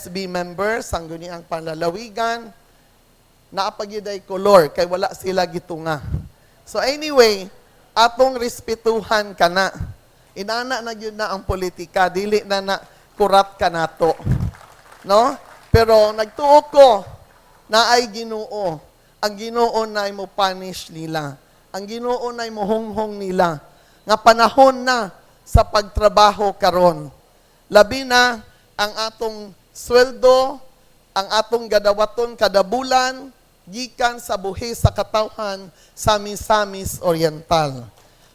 SB members, Sangguniang Panlalawigan, naa pa gyuday kolor kay wala sila gitunga. So anyway, atong respetuhan kana. Inana na gyud na ang politika, dili na na kurat kanato. No? Pero nagtuo ko naay Ginoo. Ang Ginoo na mo punish nila. Ang Ginoo na mo honghong nila. Nga panahon na sa pagtrabaho karon. Labi na ang atong sweldo, ang atong gadawaton kada bulan, gikan sa buhi sa katawhan sa Misamis Oriental.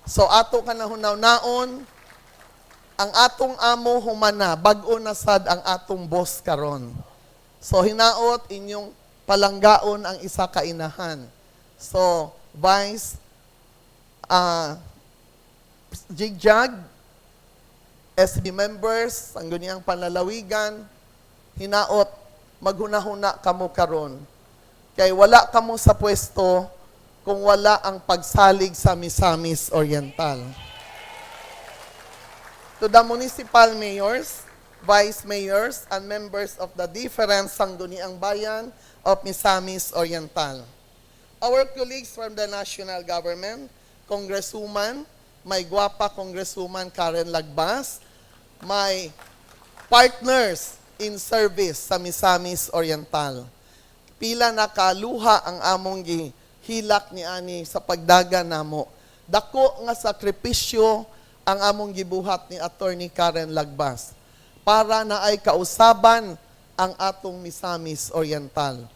So ato kanang hunahunaon, ang atong amo humana, bag-o na sad ang atong boss karon. So hinaot inyong palanggaon ang isa ka inahan. So Vice Jigjag, SB members, Sangguniang Panlalawigan, hinaot maghunahuna kamo karon. Kay wala kamo sa pwesto kung wala ang pagsalig sa Misamis Oriental. To the municipal mayors, vice mayors, and members of the different Sangguniang Bayan of Misamis Oriental. Our colleagues from the national government, Congresswoman, my guwapa Congresswoman Karen Lagbas, my partners in service sa Misamis Oriental. Pila na kaluha ang among gihilak ni ani sa pagdagan namo. Dako nga sakripisyo ang among gibuhat ni Attorney Karen Lagbas para naay kausaban ang atong Misamis Oriental.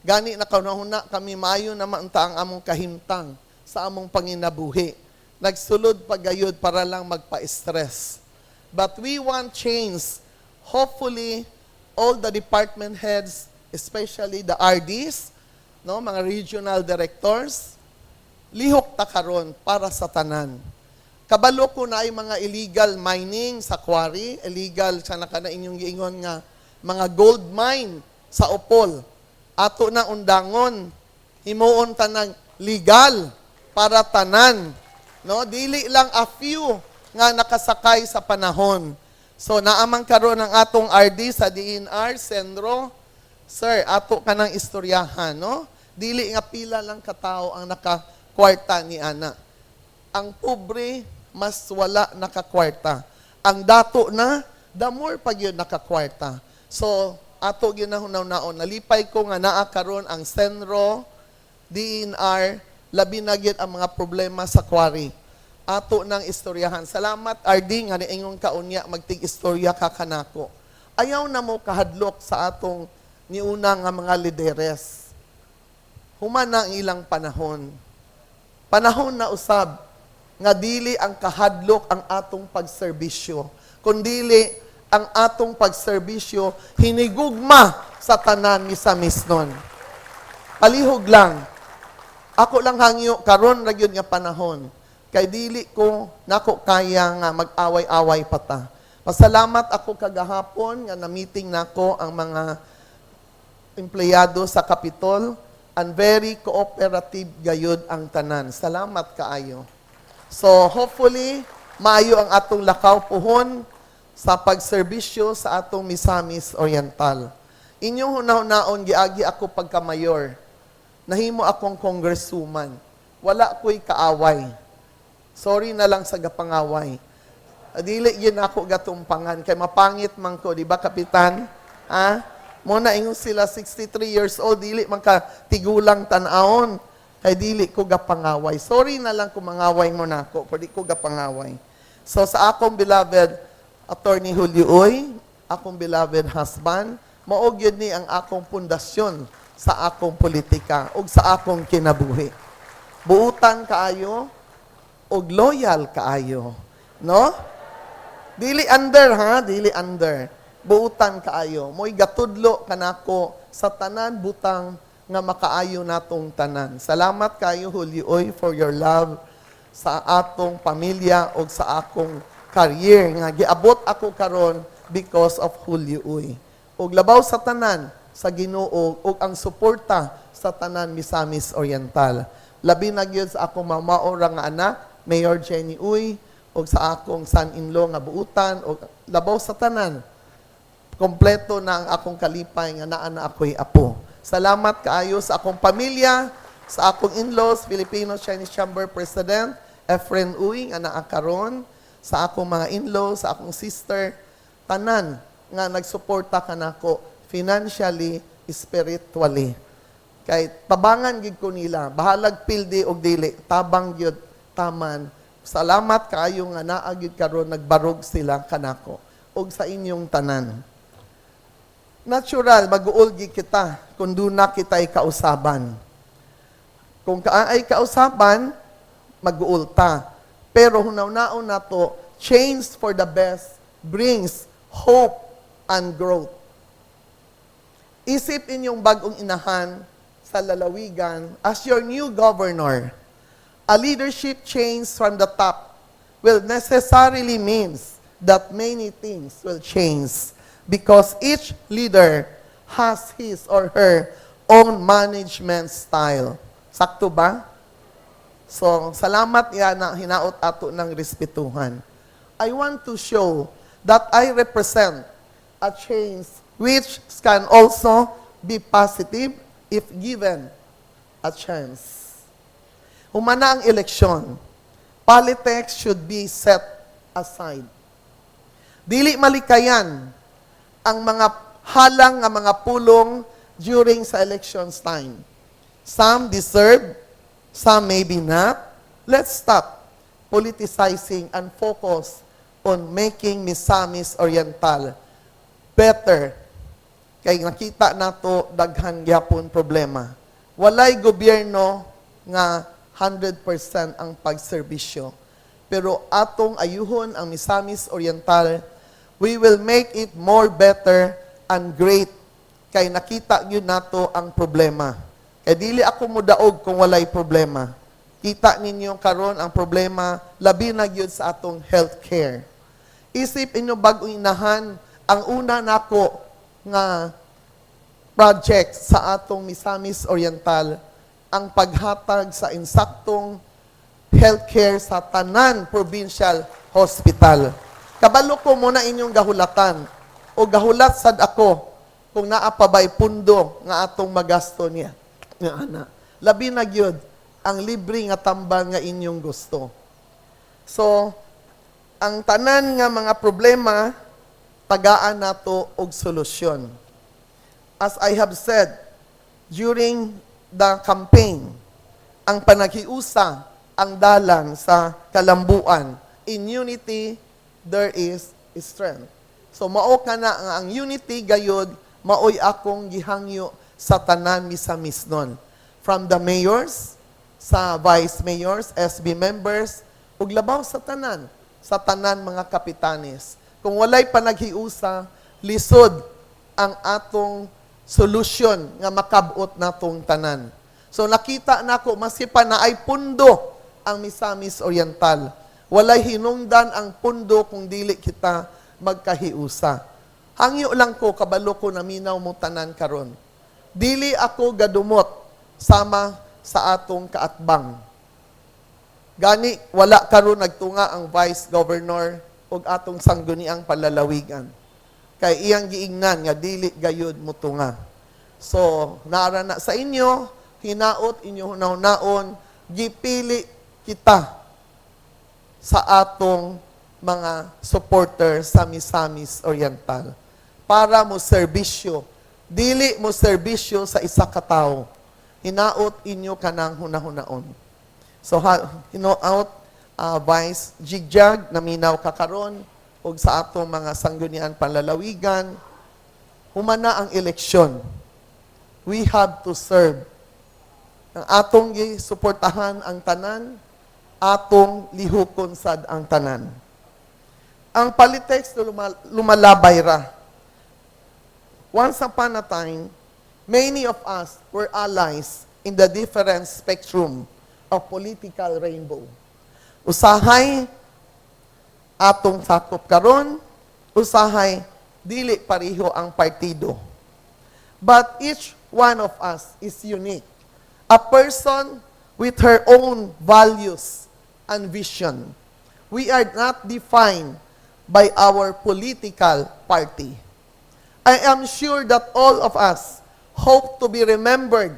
Gani nakahuna kami, maayo naman ta ang among kahimtang sa among panginabuhi. Nagsulod pagayod para lang magpa-stress. But we want change. Hopefully, all the department heads, especially the RDs, no, mga regional directors, lihok ta karon para sa tanan. Kabalo ko naay mga illegal mining sa quarry, illegal sa nakana inyong giingon nga mga gold mine sa Opol. Ato na undangon, himuon tanang legal para tanan. No, dili lang a few nga nakasakay sa panahon. So naamang karon ang atong RD sa DENR, Sendro. Sir, ato ka ng istoryahan, no? Dili nga pila lang katao ang nakakwarta ni ana. Ang pobre mas wala nakakwarta. Ang dato na, the more pag yun nakakwarta. So, ato ginahunahon, nalipay ko nga naa karon ang Senro, DENR, labi na gyud ang mga problema sa quarry. Ato nang istoryahan. Salamat, RD, nga niingon ka unya magtig-istorya ka kanako. Ayaw na mo kahadlok sa atong niuna nga mga lideres. Human na ang ilang panahon. Panahon na usab nga dili ang kahadlok ang atong pagserbisyo, kundili ang atong pagserbisyo hinigugma sa tanan Misamisnon. Palihog lang. Ako lang hangyo karon ra gyud nga panahon kay dili ko nako kaya nga mag-away-away pa ta. Pasalamat ako kagahapon nga na-meeting nako ang mga empleyado sa Capitol and very cooperative gayud ang tanan. Salamat kaayo. So hopefully maayo ang atong lakaw puhon sa pagserbisyo sa atong Misamis Oriental. Inyong hunahunaon, giagi ako pagka-mayor. Nahimo akong congresswoman. Wala ko'y kaaway. Sorry na lang sa gapangaway. Dili gyud ako gatumpangan kay mapangit man ko, di ba, kapitan? Ha? Mo na ingon sila, 63 years old, dili man ka tigulang tan-awon kay dili ko gapangaway. Sorry na lang kung mangaway mo nako, pero di ko gapangaway. So sa akong beloved Attorney Julio Uy, akong beloved husband, mao gyud ni ang akong pundasyon sa akong politika ug sa akong kinabuhi. Buutan kaayo ug loyal kaayo, no? Dili under ha, dili under. Buutan kaayo. Mo'y gatudlo kanako sa tanan butang nga makaayo natong tanan. Salamat kayo, Julio Uy, for your love sa atong pamilya ug sa akong career nga giabot ako karon because of Julio Uy. Ug labaw sa tanan sa Ginoo ug ang suporta sa tanan Misamis Oriental. Labi na gyud sa akong mamaora nga anak, Mayor Jenny Uy, ug sa akong son-in-law nga buutan ug labaw sa tanan Kompleto na ang akong kalipay nga naa na ako'y apo. Salamat kaayo sa akong pamilya, sa akong in-laws, Filipino Chinese Chamber President Efren Uy nga naa karon, sa akong mga in-laws, sa akong sister, tanan nga nagsuporta kanako financially, spiritually. Kay tabangan gid ko nila, bahalag pildi og dili, tabang gyud taman. Salamat kaayo nga naa gyud karon, nagbarog sila kanako ug sa inyong tanan. Natural, mag-uol gid kita kung duna kita'y kausaban. Kung naay kausaban, mag-uol ta. Pero hunaw-naon nato, change for the best brings hope and growth. Isip inyong bagong inahan sa lalawigan as your new governor. A leadership change from the top will necessarily means that many things will change because each leader has his or her own management style. Sakto ba? So, salamat ya na hinaot ato ng respetuhan. I want to show that I represent a change which can also be positive if given a chance. Humana ang eleksyon, politics should be set aside. Dili malikayan ang mga halang nga mga pulong during sa elections time. Some deserve, some maybe not. Let's stop politicizing and focus on making Misamis Oriental better. Kay nakita nato, daghan gyapon problema. Walay gobyerno nga 100% ang pagserbisyo. Pero atong ayuhon ang Misamis Oriental, we will make it more better and great kay nakita gyud nato ang problema. Kay dili ako mudaog kung walay problema. Kita ninyo karon ang problema, labi na gyud sa atong healthcare. Isip inyo bag-ong inahan, ang una nako nga project sa atong Misamis Oriental ang paghatag sa insaktong healthcare sa tanan provincial hospital. Kabalo ko mao na inyong gahulatan o gahulat sad ako kung naa pa ba'y pundo nga atong magasto niya. Nga ana. Labi na gyud ang libre nga tambal nga inyong gusto. So, ang tanan nga mga problema, tagaan nato og solusyon. As I have said during the campaign, ang panaghiusa ang dalan sa kalambuan. In unity, there is strength. So mao kana nga ang unity gayod maoy akong gihangyo sa tanan Misamisnon. From the mayors, sa vice mayors, SB members, ug labaw sa tanan mga kapitanes. Kung walay panaghiusa, lisod ang atong solusyon nga makabot natong tanan. So nakita nako, maski pa naay pundo ang Misamis Oriental, walay hinungdan ang pundo kung dili kita magkahiusa. Hangyo lang ko, kabalo ko naminaw mo tanan karon. Dili ako gadumot sama sa atong kaatbang. Gani wala karon nagtunga ang vice governor ug atong sangguniang palalawigan. Kay iyang giingnan nga dili gayud mutunga. So, naara na sa inyo, hinaot inyo hunahunaon, gipili kita sa atong mga supporter sa Misamis Oriental para mo serbisyo. Dili mo serbisyo sa isa ka tawo. Hinaot inyo kanang hunahunaon. So hinaot, Vice Jigjag, naminaw ka karon ug sa atong mga sanggunian panlalawigan, humana ang eleksyon. We have to serve. Ang atong gisuportahan ang tanan, atong lihukon sad ang tanan. Ang politics lumalabay ra. Once upon a time, many of us were allies in the different spectrum of political rainbow. Usahay atong sakop karon, usahay dili pareho ang partido. But each one of us is unique. A person with her own values and vision. We are not defined by our political party. I am sure that all of us hope to be remembered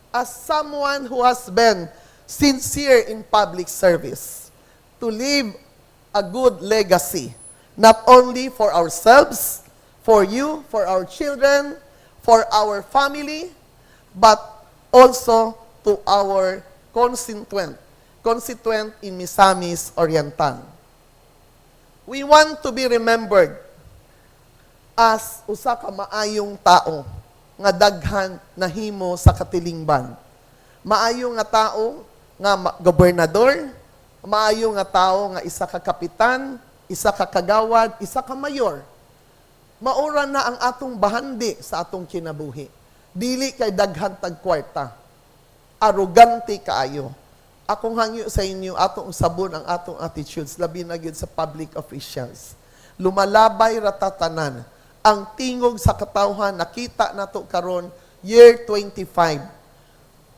as someone who has been sincere in public service, to leave a good legacy, not only for ourselves, for you, for our children, for our family, but also to our constituent in Misamis Oriental. We want to be remembered as usa ka maayong tao nga daghan nahimo sa katilingban. Maayo nga tao nga gobernador, maayo nga tao nga isa ka kapitan, isa ka kagawad, isa ka mayor. Mao ra na ang atong bahandi sa atong kinabuhi. Dili kay daghan tag kwarta. Arugante kaayo. Akong hangyo sa inyo, atong usabon ang atong attitudes, labi na gyud sa public officials. Lumalabay ra ta tanan. Ang tingog sa katawhan nakita nato karon, year 25.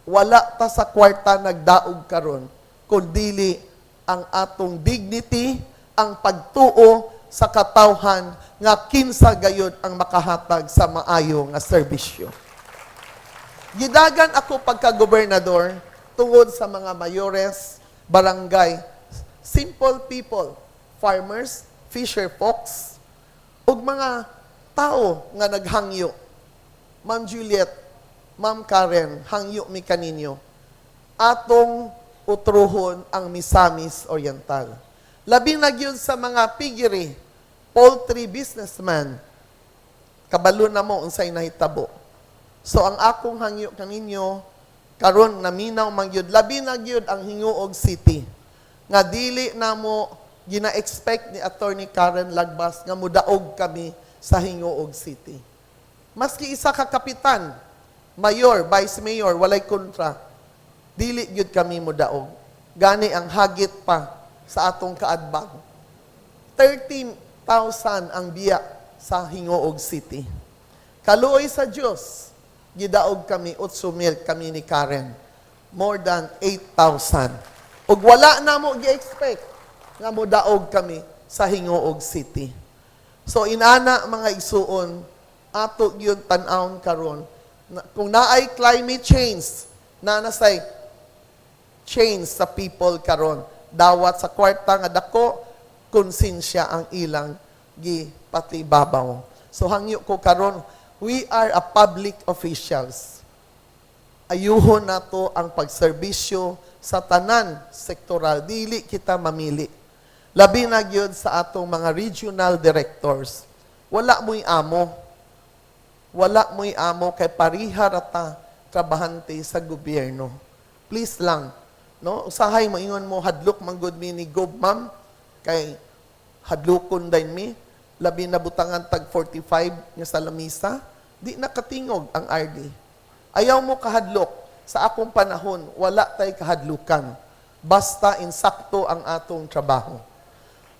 Wala ta sa kwarta nagdaog karon, kundili ang atong dignity, ang pagtuo sa katawhan nga kinsa gayud ang makahatag sa maayo nga serbisyo. Gidagan ako pagka-gobernador tungod sa mga mayores, barangay, simple people, farmers, fisher folks, ug mga tao nga naghangyo. Ma'am Juliet, Ma'am Karen, hangyo mi kaninyo. Atong utruhon ang Misamis Oriental. Labi na gyud sa mga piggery, poultry businessman, kabalo na mo unsay nahitabo. So ang akong hangyo kaninyo karon, naminaw man gyud, labi na gyud ang Gingoog City nga dili namo gina-expect ni Attorney Karen Lagbas nga mudaog kami sa Gingoog City. Maski isa ka kapitan, mayor, vice mayor, walay kontra, dili gyud kami mudaog. Gani ang hagit pa sa atong kaadbang. 30,000 ang biya sa Gingoog City. Kaluoy sa Dios, gidaog kami, 8,000 kami ni Karen. More than 8,000. Ug wala na mo gi-expect nga modaog kami sa Gingoog City. So inana, mga igsuon, ato gyud tan-awon karon kung naay climate change, na nasay change sa people karon. Dawat sa kwarta nga dako, konsensya ang ilang gipatibabaw. So hangyo ko karon, we are a public officials. Ayuhon nato ang pagserbisyo sa tanan sektoral, dili kita mamili. Labi na gyud sa atong mga regional directors. Wala mo'y amo. Wala mo'y amo kay pariha ra ta trabahante sa gobyerno. Please lang, no? Usahay moingon mo, "Hadlok man gud mi ni Gob, ma'am," kay hadlokon din mi, labi na butangan tag 45 nga sa lamisa, di nakatingog ang RD. Ayaw mo kahadlok. Sa akong panahon, wala tay kahadlukan. Basta insakto ang atong trabaho.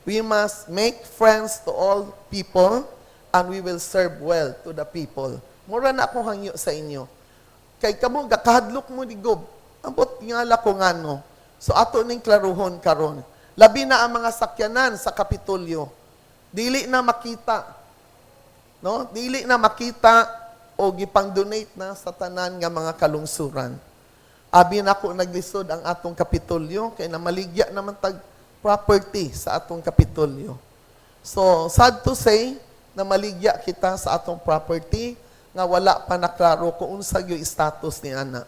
We must make friends to all people and we will serve well to the people. Mura na akong hangyo sa inyo. Kay kamo gakahadlok mo ni Gob. Ambot ngala ko ngano. So ato ning klaruhon karon. Labi na ang mga sakyanan sa Kapitolyo. Dili na makita. No? Dili na makita o gipang-donate na sa tanan nga mga kalungsuran. Abi nako naglisod ang atong Kapitolyo kay namaligya naman tag property sa atong Kapitolyo. So, sad to say, namaligya kita sa atong property nga wala pa naklaro kung unsa gyud status ni ana.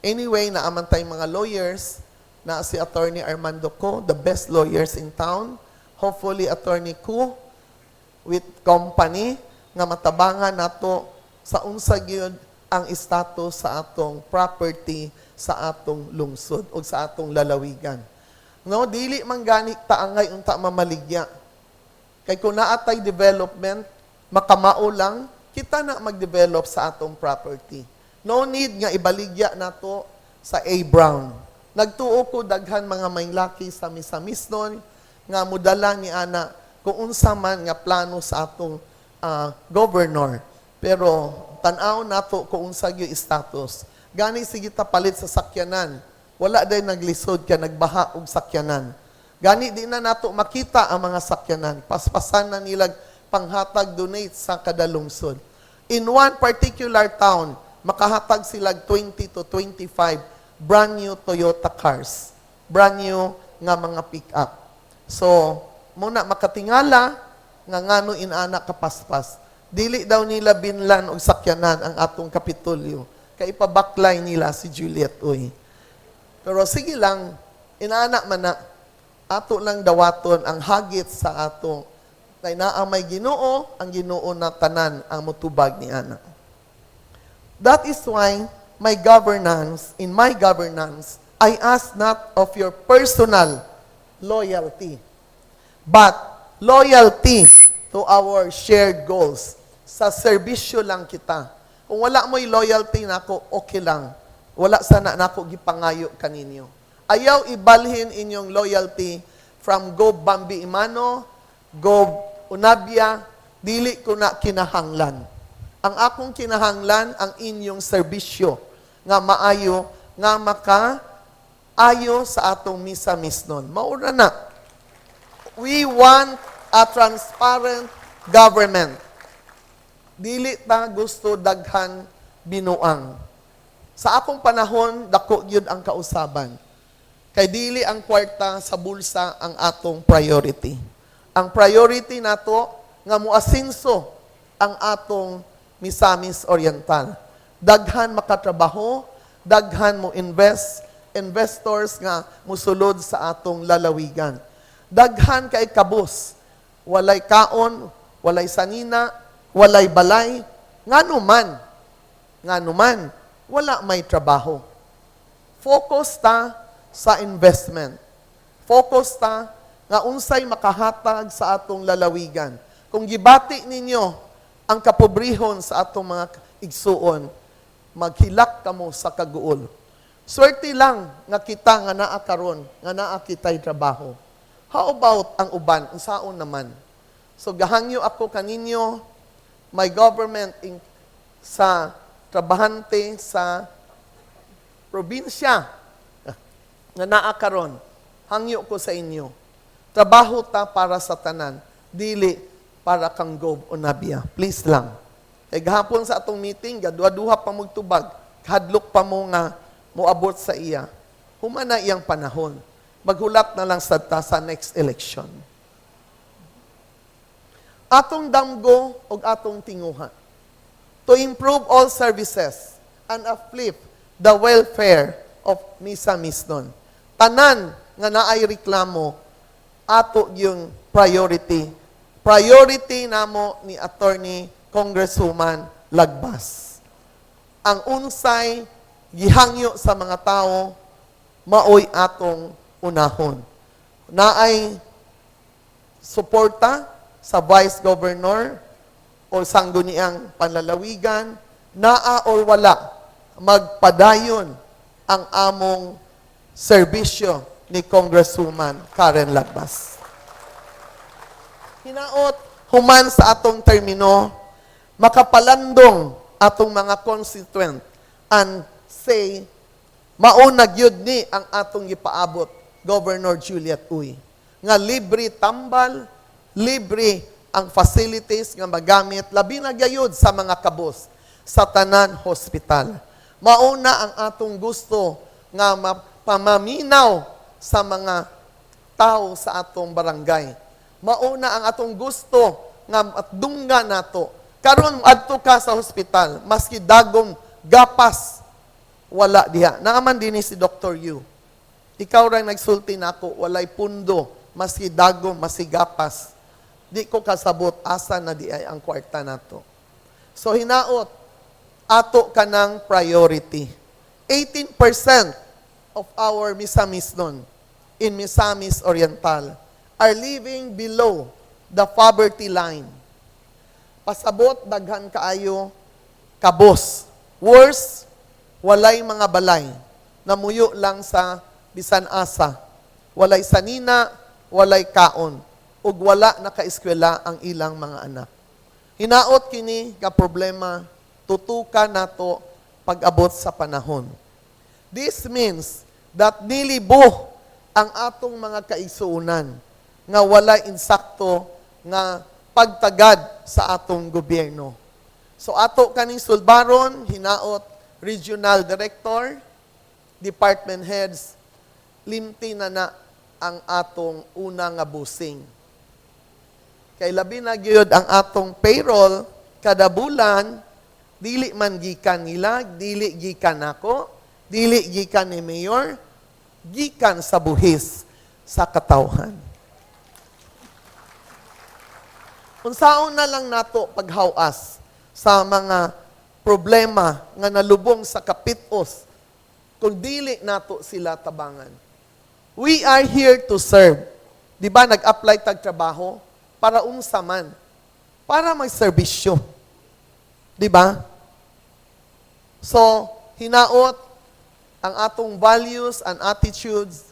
Anyway, naa man tay mga lawyers na si Attorney Armando Co, the best lawyers in town. Hopefully, Attorney Co with company nga matabangan nato sa unsa gyud ang status sa atong property sa atong lungsod o sa atong lalawigan. No, dili man gani taangay unta mamaligya. Kay kung naa tay development, makamao lang, kita na mag-develop sa atong property. No need nga ibaligya nato sa A. Brown. Nagtuo ko daghan mga maynlaki sa Misamisnon nga mudala ni ana kung unsa man nga plano sa atong governor. Pero tan-aw nato kung unsa gyud status. Gani sige ta palit sa sakyanan. Wala day naglisod ka nagbaha og sakyanan. Gani di na nato makita ang mga sakyanan. Paspasan na nilag panghatag, donate sa kada lungsod. In one particular town, makahatag sila 20 to 25 brand new Toyota cars. Brand new nga mga pick-up. So, muna makatingala nga ngano inana kapaspas. Dili daw nila binlan og sakyanan ang atong Kapitolyo. Kay ipabaklay nila si Juliet Uy. Pero sige lang, inana man na, ato lang dawaton ang hagit sa ato. Kay naa may Ginoo, ang Ginoo na tanan ang mutubag ni ana. That is why in my governance, I ask not of your personal loyalty, but loyalty to our shared goals. Sa serbisyo lang kita. Kung wala mo'y loyalty nako, okay lang. Wala sana nako gipangayo kaninyo. Ayaw ibalhin inyong loyalty from Gov Bambi Emano, Gov Unabia, dili ko na kinahanglan. Ang akong kinahanglan, ang inyong serbisyo nga maayo, nga maka ayo sa atong Misamisnon. Maura na. We want a transparent government. Dili ta gusto daghan binuang. Sa akong panahon, dako gyud ang kausaban. Kay dili ang kwarta sa bulsa ang atong priority. Ang priority nato nga muasinso ang atong Misamis Oriental. Daghan makatrabaho, daghan mo invest, investors nga musulod sa atong lalawigan. Daghan kay kabus, walay kaon, walay sanina, walay balay, ngano man, wala may trabaho. Focus ta sa investment. Focus ta nga unsay makahatag sa atong lalawigan. Kung gibati ninyo ang kapobrehon sa atong mga igsuon, maghilak kamo sa kaguol. Swerte lang nga kita nga naa karon, nga naa kitay trabaho. How about ang uban? Unsaon naman? So gahangyo ako kaninyo, my government in, sa trabahante sa probinsya nga naa karon, hangyo ko sa inyo. Trabaho ta para sa tanan, dili para kang Gov Unabia. Please lang. Kay gahapon sa atong meeting, gaduha-duha pa magtubag, hadlok pa mo nga moabot sa iya. Human na iyang panahon. Maghulat na lang sad ta sa next election. Atong damgo og atong tinguha to improve all services and uplift the welfare of Misamisnon. Tanan nga naay reklamo, ato yung priority. Priority namo ni Attorney Congresswoman Lagbas. Ang unsay gihangyo sa mga tao, maoy atong unahon. Naay suporta sa Vice Governor o Sangguniang Panlalawigan, naa or wala, magpadayon ang among serbisyo ni Congresswoman Karen Lagbas. Hinaot, human sa atong termino, makapalandong atong mga constituent and say, mauna gyud ni ang atong gipaabot, Governor Juliet Uy, nga libre tambal, libre ang facilities nga magamit, labi na gayud sa mga kabos sa tanan hospital. Mauna ang atong gusto nga pamaminaw sa mga tao sa atong barangay. Mauna ang atong gusto nga atdungga nato. Karon adto ka sa hospital, maski dagom gapas, wala diha. Naaman dinhi si Dr. Yu. Ikaw ra nagsulti nako, walay pundo, maski dagom, maski gapas. Di ko kasabot asa na di ay ang kwarta nato. So hinaot, ato kanang priority. 18% of our Misamisnon in Misamis Oriental are living below the poverty line. Pasabot, daghan kaayo kabos. Worse, walay mga balay. Namuyo lang sa bisan asa. Walay sanina, walay kaon. Ug wala nakaeskwela ang ilang mga anak. Hinaot kini nga problema, tutukan nato pag-abot sa panahon. This means that nilibo ang atong mga kaigsuonan nga wala insakto nga pagtagad sa atong gobyerno. So ato kaning sulbaron, hinaot, regional director, department heads, limti na na ang atong una nga busing. Kay labi na gyud ang atong payroll kada bulan, dili man gikan nila, dili gikan nako, dili gikan ni mayor, gikan sa buhis sa katawhan. Unsaon na lang nato paghawas sa mga problema nga nalubong sa kapitos kung dili nato sila tabangan? We are here to serve. Di ba nag-apply tag trabaho para unsa man? Para magserbisyo. Di ba? So, hinaot ang atong values and attitudes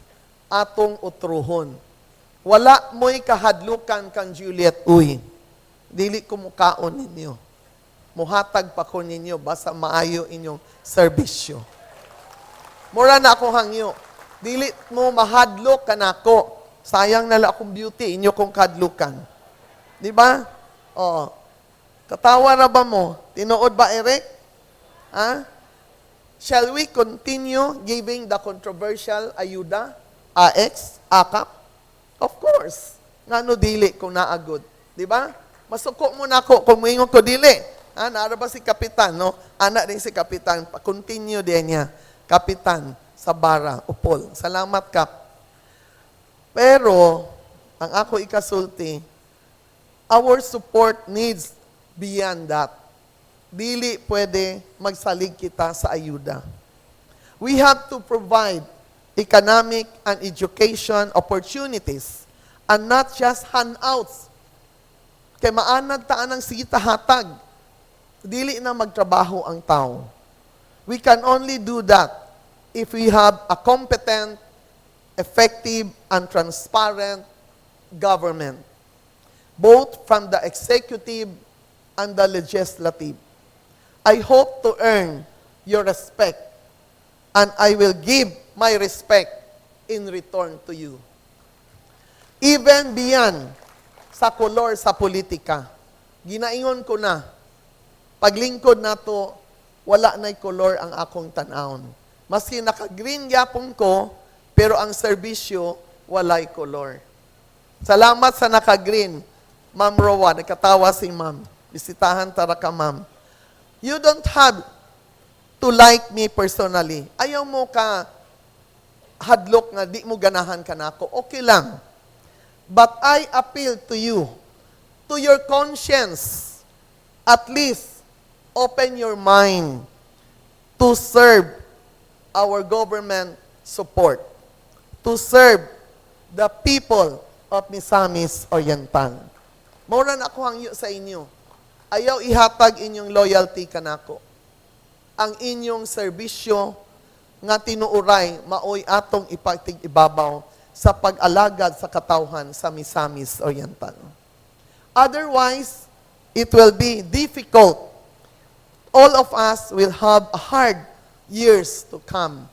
atong utruhon. Wala mo'y kahadlukan kang Juliet Uy. Dili ko mukaon ninyo. Muhatag pa ko ninyo basta maayo inyong serbisyo. Mura na ako hangyo. Dili mo mahadlok kanako. Sayang na lang akong beauty, inyo kong kadlukan. Di ba? Oo. Katawa ra ba mo? Tinuod ba, Eric? Ha? Shall we continue giving the controversial ayuda? AX? AKAP? Of course. Ngano dili kung naagod? Di ba? Masuko mo na ako kung moingon ko dili. Ha, naara ba si Kapitan, no? Anak din si Kapitan. Pa-continue din niya. Kapitan sa bara, upol. Salamat, Kap. Pero, ang ako ikasulti, our support needs beyond that. Dili pwede magsalig kita sa ayuda. We have to provide economic and education opportunities and not just handouts. Kay maanad ta anang sige ta hatag. Dili na magtrabaho ang tao. We can only do that if we have a competent, effective, and transparent government, both from the executive and the legislative. I hope to earn your respect, and I will give my respect in return to you. Even beyond sa kolor sa politika, ginaingon ko na, paglingkod nato, wala na'y kolor ang akong tan-awon. Maski naka-green gyapon ko, pero ang serbisyo, walay kolor. Salamat sa naka-green. Ma'am Roa, nagkatawa si Ma'am. Bisitahan tara ka, Ma'am. You don't have to like me personally. Ayaw mo ka hadlok nga di mo ganahan kanako. Okay lang. But I appeal to you, to your conscience. At least, open your mind to serve our government support, to serve the people of Misamis Oriental. Mura na ako hangyo sa inyo. Ayaw ihatag inyong loyalty kanako. Ang inyong serbisyo nga tinuuray maoy atong ipatig ibabaw sa pag-alagad sa katawhan sa Misamis Oriental. Otherwise, it will be difficult. All of us will have hard years to come.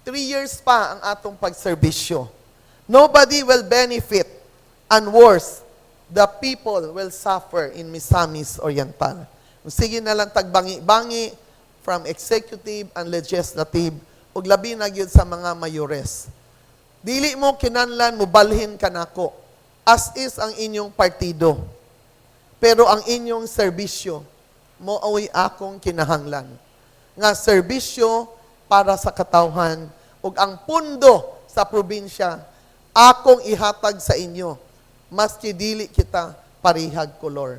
3 years pa ang atong pagserbisyo. Nobody will benefit, and worse, the people will suffer in Misamis Oriental. Sige na lang tagbangi-bangi from executive and legislative ug labi na gyud sa mga mayores. Dili mo kinanlan mobalhin kanako, as is ang inyong partido. Pero ang inyong serbisyo mao'y akong kinahanglan. Nga serbisyo para sa katawhan ug ang pundo sa probinsya akong ihatag sa inyo maski dili kita parihag kolor.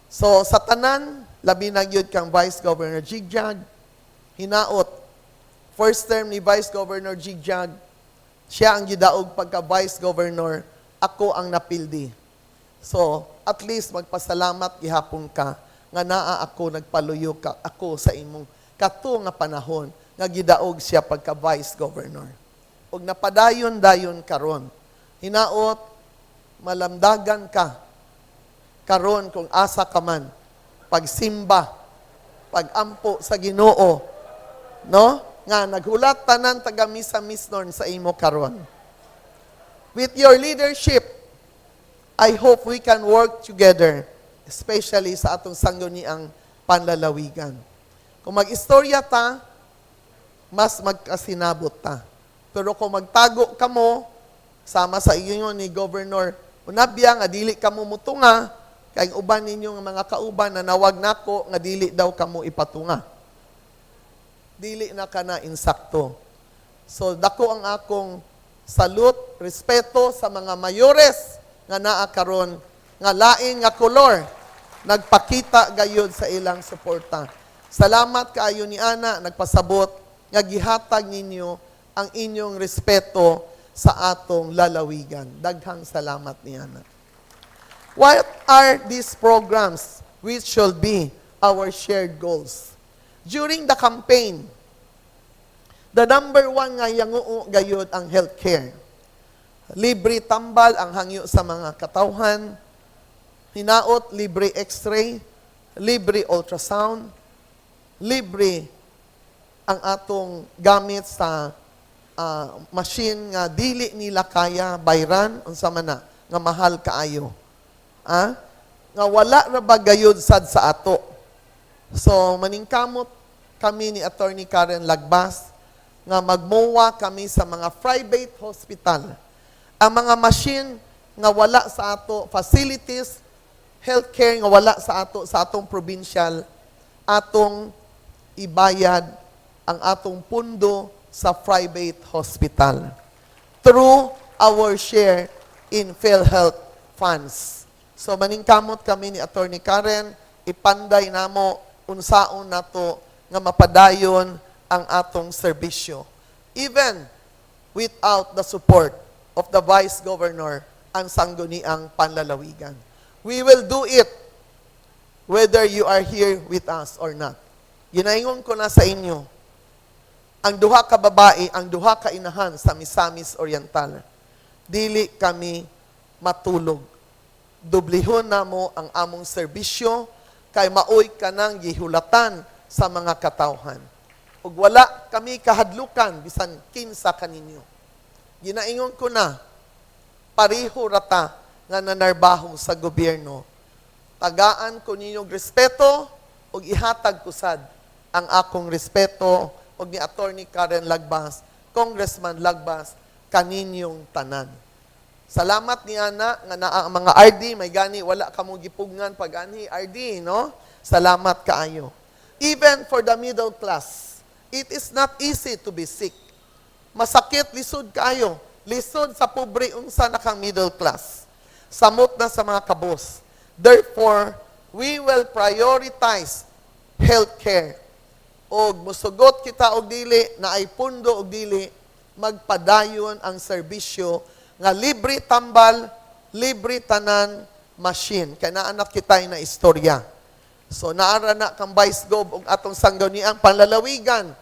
So sa tanan, labi na gyud kang Vice Governor Jigjag, hinaot first term ni Vice Governor Jigjag, siya ang gidaog pagka Vice Governor, ako ang napildi. So, at least magpasalamat gihapon ka nga naa ako, nagpaluyo ka ako sa imong kato nga panahon nga gidaog siya pagka Vice Governor. Ug napadayon dayon karon. Hinaot malamdagan ka karon kung asa ka man, pagsimba, pagampo sa Ginoo, no? Nga naghulat tanan taga Misamisnon sa imo karon. With your leadership, I hope we can work together Especially sa atong Sangguniang Panlalawigan. Kung mag-istorya ta, mas magkasinabot ta. Pero kung magtago kamo, sama sa inyo ni Governor Unabia, nga dili kamo mutunga, kay ang uban ninyo nga mga kauban na nawag nako nga dili daw kamo ipatunga. Dili na kana insakto. So dako ang akong salute, respeto sa mga mayores nga naa karon nga lain nga kolor, nagpakita gayud sa ilang suporta. Salamat kaayo ni ana, nagpasabot nga gihatag ninyo ang inyong respeto sa atong lalawigan. Daghang salamat ni ana. What are these programs which should be our shared goals? During the campaign, the number one nga yanguo gayud ang healthcare. Libre tambal ang hangyo sa mga katawhan, hinaot libre X-ray, libre ultrasound, libre ang atong gamit sa machine nga dili nila kaya bayran, unsa man na nga mahal kaayo. Ah? Nga wala ra ba gayud sad sa ato. So maningkamot kami ni Attorney Karen Lagbas nga magmuwa kami sa mga private hospital. Ang mga machine nga wala sa ato, facilities, healthcare nga wala sa ato sa atong provincial, atong ibayad ang atong pundo sa private hospital through our share in PhilHealth funds. So maningkamot kami ni Attorney Karen, ipanday namo unsaon nato nga mapadayon ang atong serbisyo. Even without the support of the Vice Governor ang Sangguniang Panlalawigan. We will do it whether you are here with us or not. Ginaingon ko na sa inyo, ang duha ka babae, ang duha ka inahan sa Misamis Oriental, dili kami matulog. Dublihon namo ang among serbisyo kay maoy kanang gihulatan sa mga katawhan. Ug wala kami kahadlukan bisan kinsa kaninyo. Ginaingon ko na, pareho rata nga nanarbaho sa gobyerno. Tagaan ko ninyong respeto ug ihatag ko sad ang akong respeto ug ni Attorney Karen Lagbas, Congressman Lagbas, kaninyong tanan. Salamat ni ana nga naa ang mga RD, may gani wala kamo gipugngan pag anhi RD, no? Salamat kaayo. Even for the middle class, it is not easy to be sick. Masakit, lisod kaayo. Lisod sa pobre, unsa na kang middle class. Samot na sa mga kabos. Therefore, we will prioritize healthcare. Og musugot kita og dili, na ay pundo og dili, magpadayon ang serbisyo nga libre tambal, libre tanan machine. Kay naanak kita na istorya. So naara na kang Vice Gov ug atong Sangguniang Panlalawigan.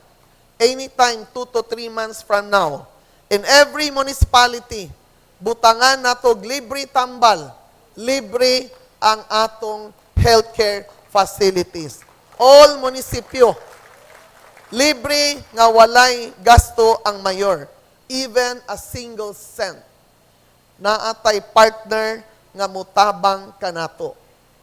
Anytime 2 to 3 months from now, in every municipality, butangan nato og libre tambal, libre ang atong healthcare facilities. All munisipyo, libre nga walay gasto ang mayor, even a single cent. Naatay partner nga mutabang kanato.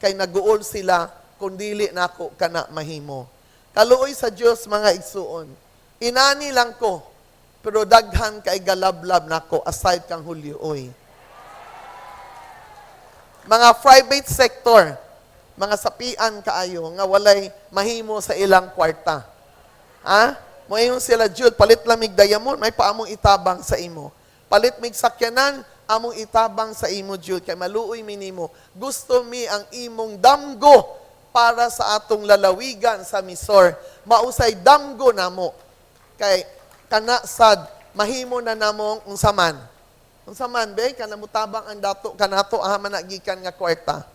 Kay naguol sila kung dili nako kana mahimo. Kaluoy sa Dios, mga igsuon. Inani lang ko, pero daghan kay galablab nako aside kang Julio oy. Mga private sector, mga sapian kaayo nga walay mahimo sa ilang kwarta. Ha? Moingon sila, "Jude, palit lamig diamond, may paamong itabang sa imo. Palit mig sakyanan, among itabang sa imo, Jude, kay maluoy mi nimo. Gusto mi ang imong damgo para sa atong lalawigan sa Misor. Mausay damgo namo. Kay kana sad mahimo na namong unsa man." Unsa man be kana mutabang ang dato kanato aha man na gikan nga kwarta?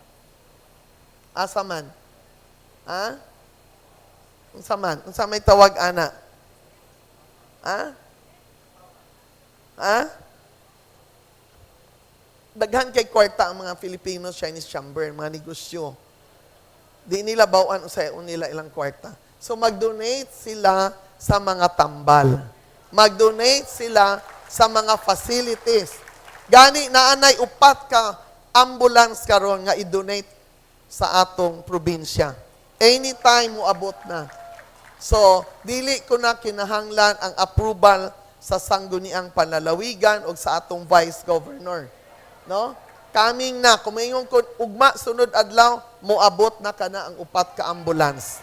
Asa man? Ha? Unsa man? Unsa may tawag ana? Ha? Ha? Daghan kay kwarta ang mga Filipino Chinese Chamber, mga negosyo. Di nila bawan sa nila ilang kwarta. So mag-donate sila sa mga tambal. Mag-donate sila sa mga facilities. Gani naanay upat ka ambulance karon nga i-donate sa atong probinsya. Anytime moabot na. So, dili ko na kinahanglan ang approval sa Sangguniang Panlalawigan o sa atong Vice Governor. No? Coming na, kung maingon ko, ugma sunod adlaw, moabot na kana ang upat ka ambulance.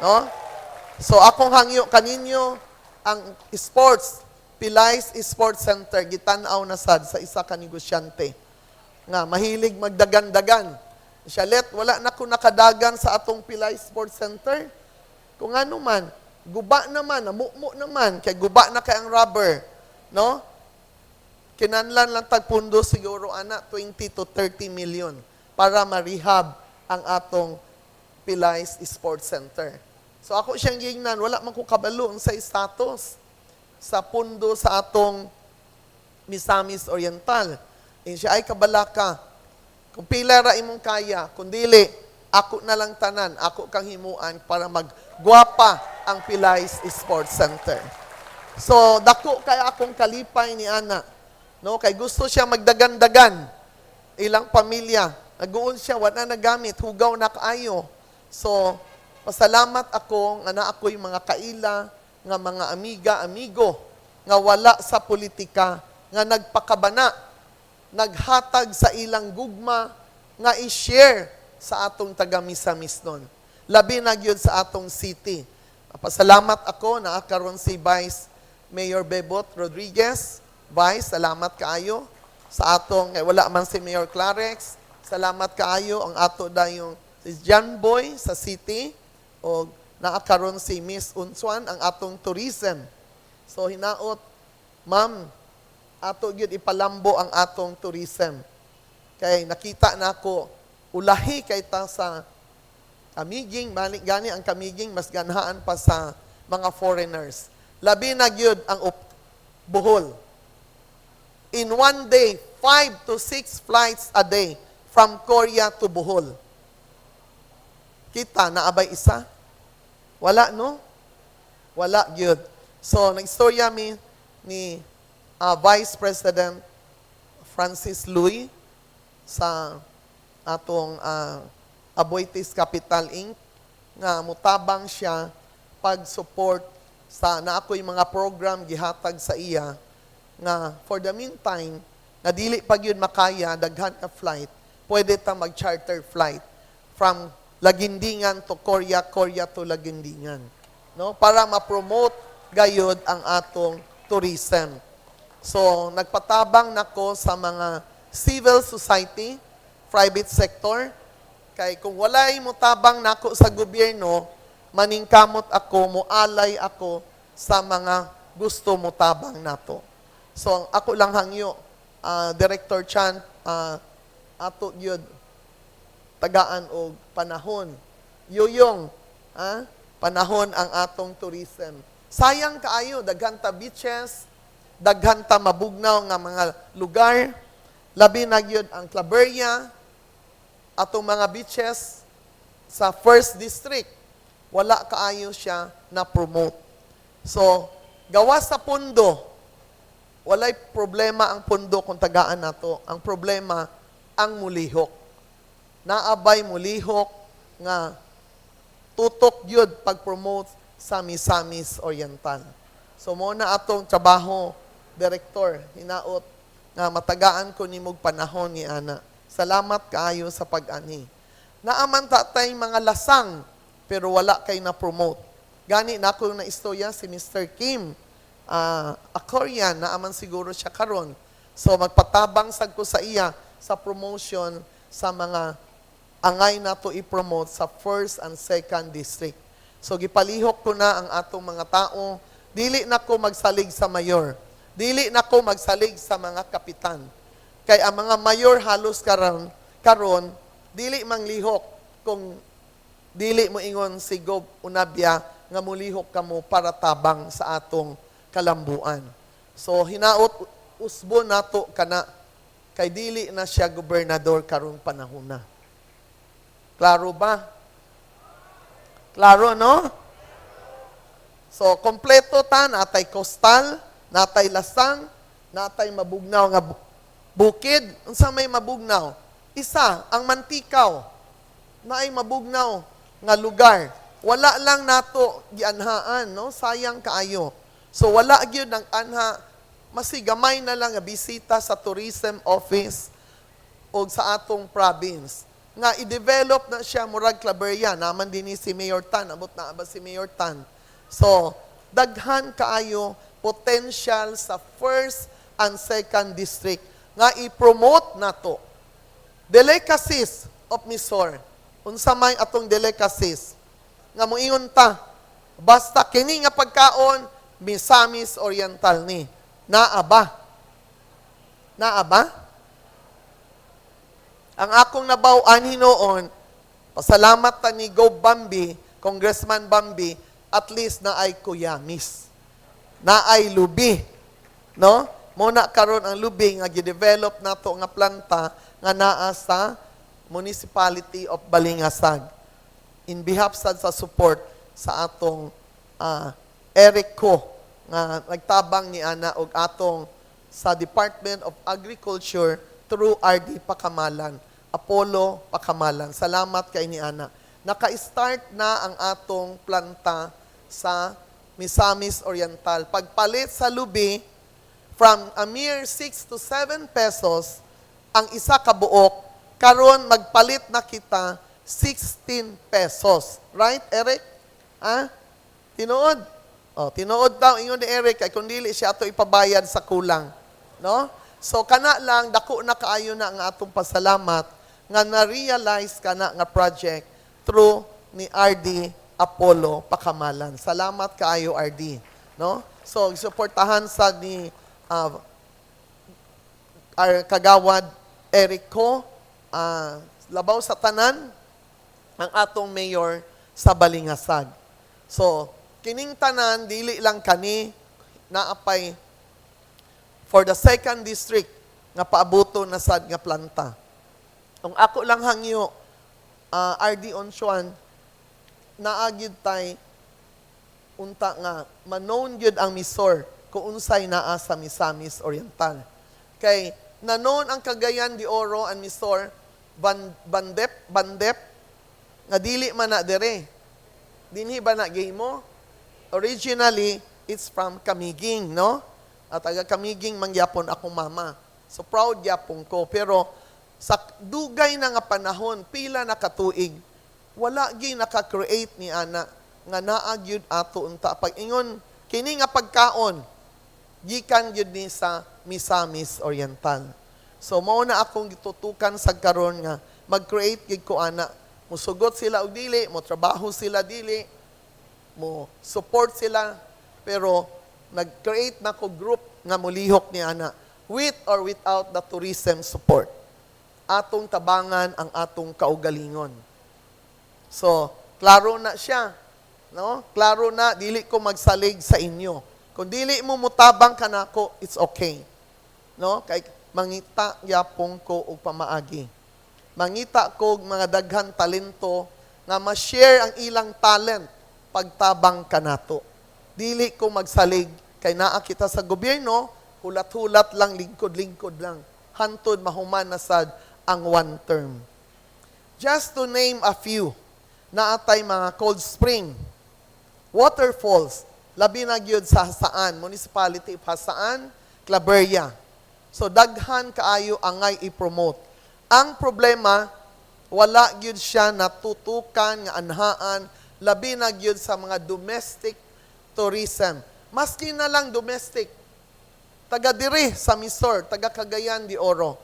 No? So, akong hangyo kaninyo, ang sports, Pilays Sports Center, gitan-aw na sad sa isa ka negosyante nga mahilig magdagan-dagan. Siya, "Let, wala na ko nakadagan sa atong Pilay Sports Center. Kung ano man, guba naman, namumo naman, kay guba na kay ang rubber." No? Kinanlan lang tagpundo siguro ana 20 to 30 million para ma-rehab ang atong Pilays Sports Center. So ako siyang gingnan, wala man ko kabalo sa status sa pundo sa atong Misamis Oriental. Ingon siya, "Ay, kabalaka. Kung pila ra imong kaya, kung dili, ako na lang tanan, ako kang himuan para maggwapa ang Pilays Sports Center." So, dako kay akong kalipay ni ana. No, kay gusto siya magdagan-dagan ilang pamilya. Naguon siya, wala nagamit, hugaw na kaayo. So, pasalamat ako nga naa ako'y mga kaila, nga mga amiga, amigo, nga wala sa politika, nga nagpakabana, naghatag sa ilang gugma, nga i-share sa atong taga-Misamis nun. Labi na gyud sa atong city. Pasalamat ako na karon si Vice Mayor Bebot Rodriguez. Vice, salamat kaayo sa atong eh, wala man si Mayor Clarex. Salamat kaayo ang ato dayong si John Boy sa city o naa karon si Miss Unsuan, ang atong tourism. So hinaot, ma'am, ato gyud ipalambo ang atong tourism. Kay nakita nako ulahi kay ta sa Camiguin, balik gani ang Camiguin mas ganahan pa sa mga foreigners. Labi na gyud ang Bohol. In one day, 5 to 6 flights a day from Korea to Bohol. Kita, naa bay isa? Wala, no? Wala gyud. So, nag-istorya mi ni Vice President Francis Lui sa atong Aboitiz Capital Inc. nga mutabang siya pag-support sa na ako'y mga program gihatag sa iya nga for the meantime nga dili pa gyud makaya daghan ka flight, pwede ta mag-charter flight from Laguindingan to Korea, Korea to Laguindingan, no, para ma-promote gayud ang atong tourism. So nagpatabang nako sa mga civil society, private sector, kay kung walay motabang nako sa gobyerno, maningkamot ako, moalay ako sa mga gusto motabang nato. So ang ako lang hangyo, Director Chan, ato gyud tagaan og panahon. Yuyong, panahon ang atong tourism. Sayang kaayo, daghan ta beaches, daghan ta mabugnaw nga mga lugar, labi na gyud ang Claveria, atong mga beaches sa first district, wala kaayo siya na promote. So, gawa sa pundo, walay problema ang pundo kung tagaan nato. Ang problema, ang mulihok. Naa bay mulihok nga tutok gyud pag-promote sa Misamis Oriental. So mo na atong trabaho, Director, hinaot nga matagaan ko nimog panahon ni ana. Salamat kaayo sa pag-anhi. Naa man ta tay mga lasang pero wala kay na promote. Gani na ako na istorya si Mr. Kim, a Korean, naa man siguro siya karon. So magpatabang sad ko sa iya sa promotion sa mga angay nato i-promote sa first and second district. So gipalihok ko na ang atong mga tao, dili na ko magsalig sa mayor. Dili na ko magsalig sa mga kapitan. Kay ang mga mayor halos karon karon dili manglihok kung dili mo ingon si Gob Unabia nga mulihok kamo para tabang sa atong kalambuan. So hinaot usbo nato kana kay dili na siya gobernador karong panahon na. Klaro ba? Klaro, no? So, kompleto ta, naa tay coastal, naa tay lasang, naa tay mabugnaw nga bukid. Unsa may mabugnaw? Isa, ang Manticao. Naay mabugnaw nga lugar. Wala lang nato gianhaan, no? Sayang kaayo. So wala gyud ang anha, masigamay na lang nga bisita sa tourism office o sa atong province nga i-develop na siya murag Claveria. Naman din si Mayor Tan, abot na ba si Mayor Tan? So daghan kaayo potential sa first and second district nga i-promote nato. Delicacies of Misor. Unsa may atong delicacies nga moingon ta, basta kini nga pagkaon, Misamis Oriental ni? Naa ba? Naa ba? Ang akong nabaw-an hinuon, pasalamat ta ni Go Bambi, Congressman Bambi, at least naay kuyamis. Naay lubi. No? Muna karon ang lubi nga gi-develop nato nga planta nga naa sa Municipality of Balingasag. In behalf sad sa support sa atong Eric Ko nga nagtabang ni ana og atong sa Department of Agriculture through RD Pakamalan, Apollo Pakamalan. Salamat kay ni ana. Naka-start na ang atong planta sa Misamis Oriental. Pagpalit sa lubi, from a mere 6 to 7 pesos ang isa ka buok, karon magpalit na kita 16 pesos. Right, Eric? Ha? Tinuod? Oh, tinuod daw ingon ni Eric kay kung dili siya ato ipabayad sa kulang. No? So kana lang, dako na kaayo na ang atong pasalamat nga na-realize kana nga project through ni RD Apollo Pakamalan. Salamat kaayo, RD, no? So suportahan sa ni our kagawad Eric Ko, labaw sa tanan ang atong mayor sa Balingasag. So, kining tanan, dili lang kani, naapay for the second district nga paabuto na sad nga planta. Ang ako lang hangyo, RD Onsuan, naa gyud tay unta nga ma-known gyud ang Misor kung unsay naa sa Misamis Oriental. Kay na-known ang Cagayan de Oro and Misor Van, Bandep Bandep nga dili man na dere. Dinhi ba na mo? Originally, it's from Camiguin, no? At taga Camiguin mangyapon akong mama. So proud gyapon ko, pero sa dugay na nga panahon, pila na katuig, wala gyud naka-create ni ana nga naa gyud ato unta pag ingon kini nga pagkaon gikan gyud ni sa Misamis Oriental. So mao na akong gitutukan sa karon nga mag-create gyud ko ana. Musugot sila og dili, mo trabaho sila dili, mo support sila, pero nag-create na ko group nga molihok ni ana with or without the tourism support. Atong tabangan ang atong kaugalingon. So, klaro na siya. No? Klaro na, dili ko magsalig sa inyo. Kung dili mo mutabang kanako, it's okay. No? Kay mangita yapong ko og pamaagi. Mangita ko og mga daghan talento nga ma-share ang ilang talent pagtabang kanato. Dili ko magsalig kay naa kita sa gobyerno, hulat-hulat lang, lingkod-lingkod lang. Hantod mahuman na sad ang one term. Just to name a few, naatay mga cold spring, waterfalls, labi na gyud sa Jasaan, Municipality of Jasaan, Claveria. So daghan kaayo angay i-promote. Ang problema, wala gyud siya natutukan nga anhaan, labi na gyud sa mga domestic tourism. Maski na lang domestic, taga diri sa Misor, taga Cagayan de Oro.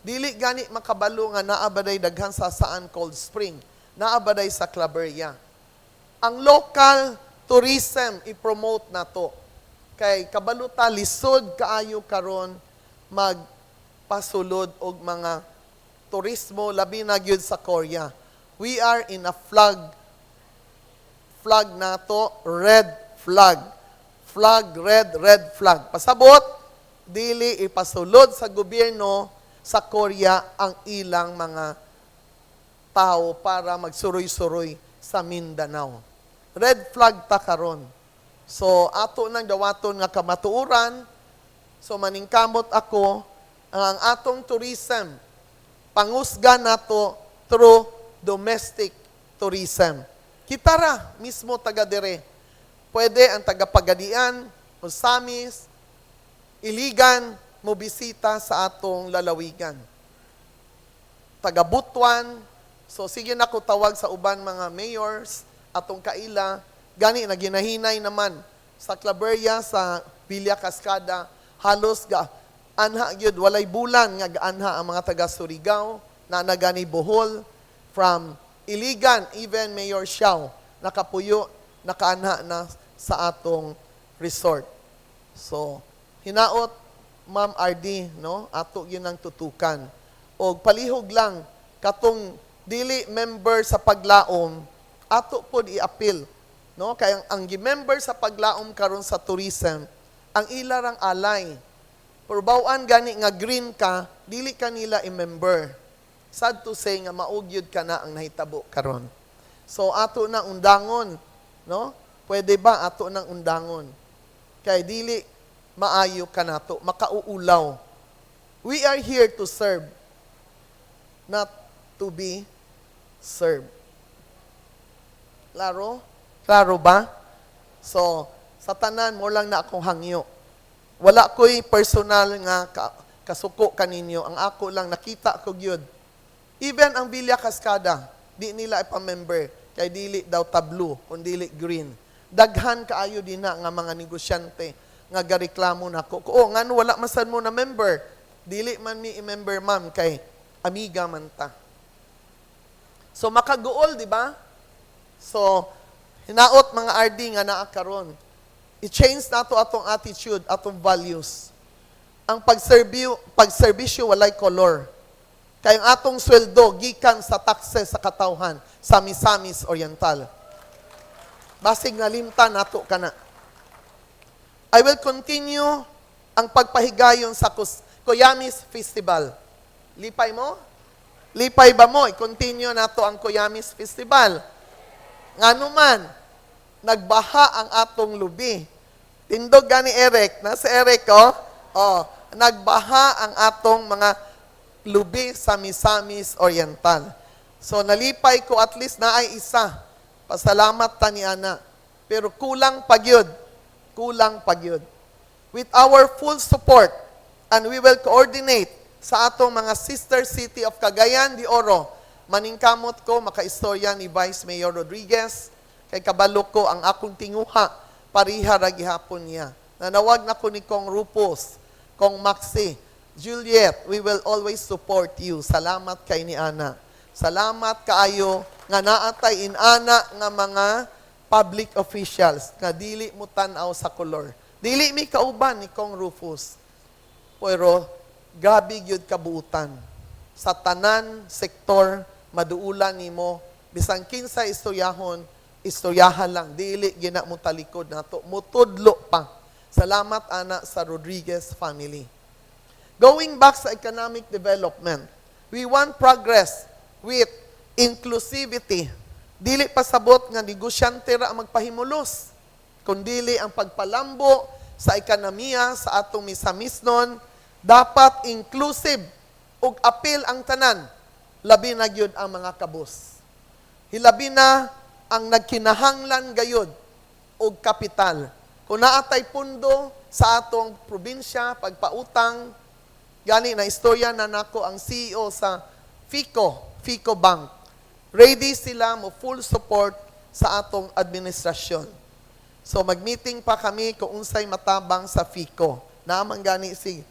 Dili gani makabalo nga naa baday daghan sa Jasaan Cold Spring, naa baday sa Claveria. Ang local tourism i-promote nato. Kay kabalo ta, lisod kaayo karon magpasulod og mga turismo, labi na gyud sa Korea. We are in a flag nato, red flag. Flag, red, red flag. Pasabot, dili ipasulod sa gobyerno sa Korea ang ilang mga tao para magsuroy-suroy sa Mindanao. Red flag ta karon. So ato nang dawaton nga kamatuoran. So maningkamot ako ang atong tourism pangusga nato through domestic tourism. Kita ra mismo taga dire. Pwede ang taga Pagadian, Ozamiz, Iligan, mo bisita sa atong lalawigan. Taga Butuan, so sige na ko tawag sa uban mga mayors, atong kaila, gani na ginahinay naman sa Claveria, sa Villa Cascada, halos ga anha gyud, walay bulan nga gaanha ang mga taga Surigao, na nagani Bohol, from Iligan, even Mayor Xiao, nakapuyo, nakaanha na sa atong resort. So, hinaot, Ma'am RD, no? Ato gyud ang tutukan. Og palihog lang katong dili member sa Paglaom, ato pod i-appeal, no? Kay ang gi-member sa Paglaom karon sa tourism, ang ila rang alay. Pero baw-an gani nga green ka, dili ka nila i-member. Sad to say nga mao gyud ka na ang nahitabo karon. So ato na undangon, no? Pwede ba ato nang undangon? Kay dili maayo kanato, makauulaw. We are here to serve, not to be served. Klaro? Klaro ba? So, sa tanan mao lang na akong hangyo. Wala ko'y personal nga kasuko kaninyo. Ang ako lang nakita ko gyud. Even ang Villa Cascada, di nila ipa-member kay dili daw ta blue, kun dili green. Daghan kaayo din na nga mga negosyante nga gareklamo nako. Oh, ngano wala man sad mo na member? Dili man mi i-member, ma'am, kay amiga man ta. So makaguol, di ba? So hinaot, mga RD nga naa karon, i-change nato atong attitude, atong values. Ang pagserbisyo walay color. Kay ang atong sweldo gikan sa taxes sa katawhan sa Misamis Oriental. Basig nalimtan nato kana. I will continue ang pagpahigayon sa Kuyamis Festival. Lipay mo? Lipay ba mo? I-continue nato ang Kuyamis Festival. Ngano man, nagbaha ang atong lubi. Tindog gani Eric, nasa Eric oh. Oh, nagbaha ang atong mga lubi sa Misamis Oriental. So nalipay ko at least naay isa. Pasalamat ta ni ana. Pero kulang pa gyud. Kulang pa gyud. With our full support, and we will coordinate sa atong mga sister city of Cagayan de Oro. Maningkamot ko makaistorya ni Vice Mayor Rodriguez kay kabalo ko ang akong tinguha pariha ra gihapon niya. Nanawag na ko ni Kong Rupos, Kong Maxi, Juliet, we will always support you. Salamat kay ni Ana. Salamat kaayo nga naatay inana nga mga public officials nga dili mo tan-aw sa kolor. Dili mi kauban ni Kong Rufus. Pero grabe gyud kabuutan. Sa tanan sektor maduulan nimo bisan kinsa istoryahon, istoryahan lang, dili gina mo talikod nato, mutudlo pa. Salamat ana sa Rodriguez family. Going back sa economic development, we want progress with inclusivity. Dili pasabot nga negosyante ra ang magpahimulos, kundili ang pagpalambo sa ekonomiya sa atong Misamisnon dapat inclusive ug apil ang tanan, labi na gyud ang mga kabus. Hilabi na ang nagkinahanglan gayud og kapital. Kung naatay pundo sa atong probinsya, pagpautang, gani na istorya na nako ang CEO sa FICO, FICO Bank. Ready sila mo full support sa atong administrasyon. So mag-meeting pa kami kung unsay matabang sa FICO. Naaman gani si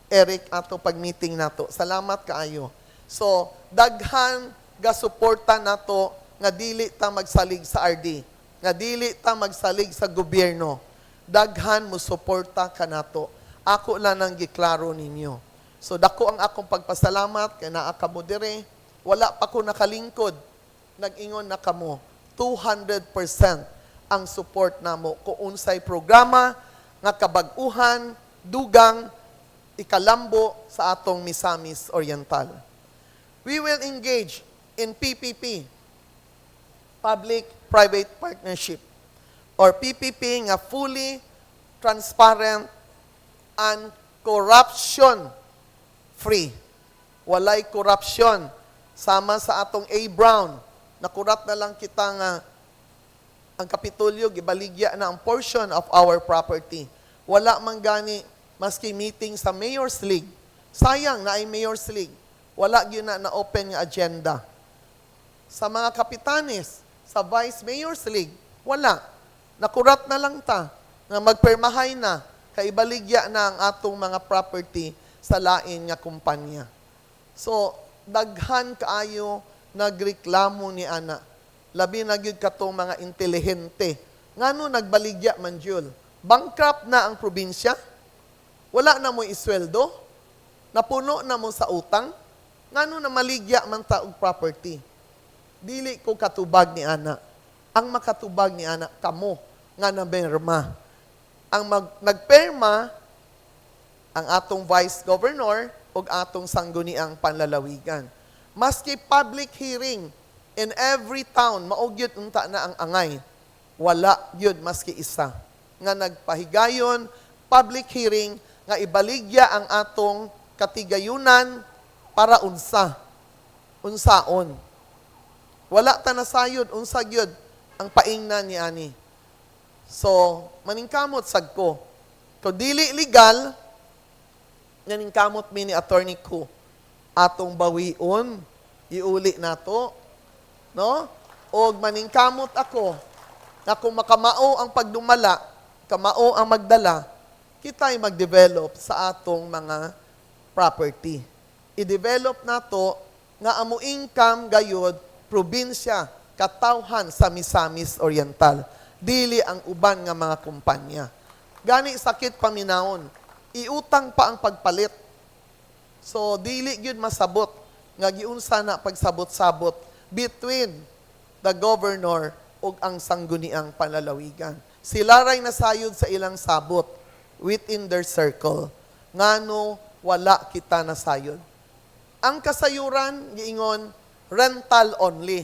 Eric ato pag-meeting nato. Salamat kaayo. So daghan ga suporta nato nga dili ta magsalig sa RD, nga dili ta magsalig sa gobyerno. Daghan mo suporta kanato. Ako lang nang giklaro ninyo. So dako ang akong pagpasalamat kay naa kamo dire. Wala pa ko nakalingkod. Nag-ingon na kamo 200% ang support namo kung unsay programa nga kabag-uhan, dugang ikalambo sa atong Misamis Oriental. We will engage in PPP, Public-Private Partnership, or PPP nga fully transparent and corruption free. Walay corruption sa PPP. Sama sa atong A. Brown, nakurat na lang kita nga ang Kapitolyo gibaligya na ang portion of our property. Wala man gani maski meeting sa Mayor's League. Sayang na ay Mayor's League. Wala gyud na na open nga agenda. Sa mga kapitanes, sa Vice Mayor's League, wala. Nakurat na lang ta nga magpermahay na kay ibaligya na ang atong mga property sa lain nga kumpanya. So, daghan kaayo nagreklamo ni ana. Labi na gyud katong mga intelihente. Ngano nagbaligya man jud? Bankrupt na ang probinsya? Wala na mo isweldo? Napuno na mo sa utang? Ngano na maligya man ta og property? Dili ko katubag ni ana. Ang makatubag ni ana kamo nga namerma. Ang nagperma ang atong vice governor ug atong Sangguniang Panlalawigan. Maski public hearing in every town, mao gyud unta na ang angay. Wala gyud maski isa nga nagpahigayon public hearing nga ibaligya ang atong katigayunan para unsa unsaon. Wala ta nasayod unsa gyud ang paingnan ni ani. So, maningkamot sad ko. Kung dili legal, naningkamot mi ni Attorney ko atong bawion, iuli nato, no? Og maningkamot ako na kung makamao ang pagdumala, kamao ang magdala, kita'y mag-develop sa atong mga property. I-develop nato nga amo income gayud probinsya, katawhan sa Misamis Oriental, dili ang uban nga mga kumpanya. Gani sakit paminawon, iutang pa ang pagpalit. So dili gyud masabot nga giunsa na pagsabot-sabot between the governor ug ang Sangguniang Panlalawigan. Sila ray nasayod sa ilang sabot within their circle. Ngano wala kita nasayod? Ang kasayuran giingon rental only.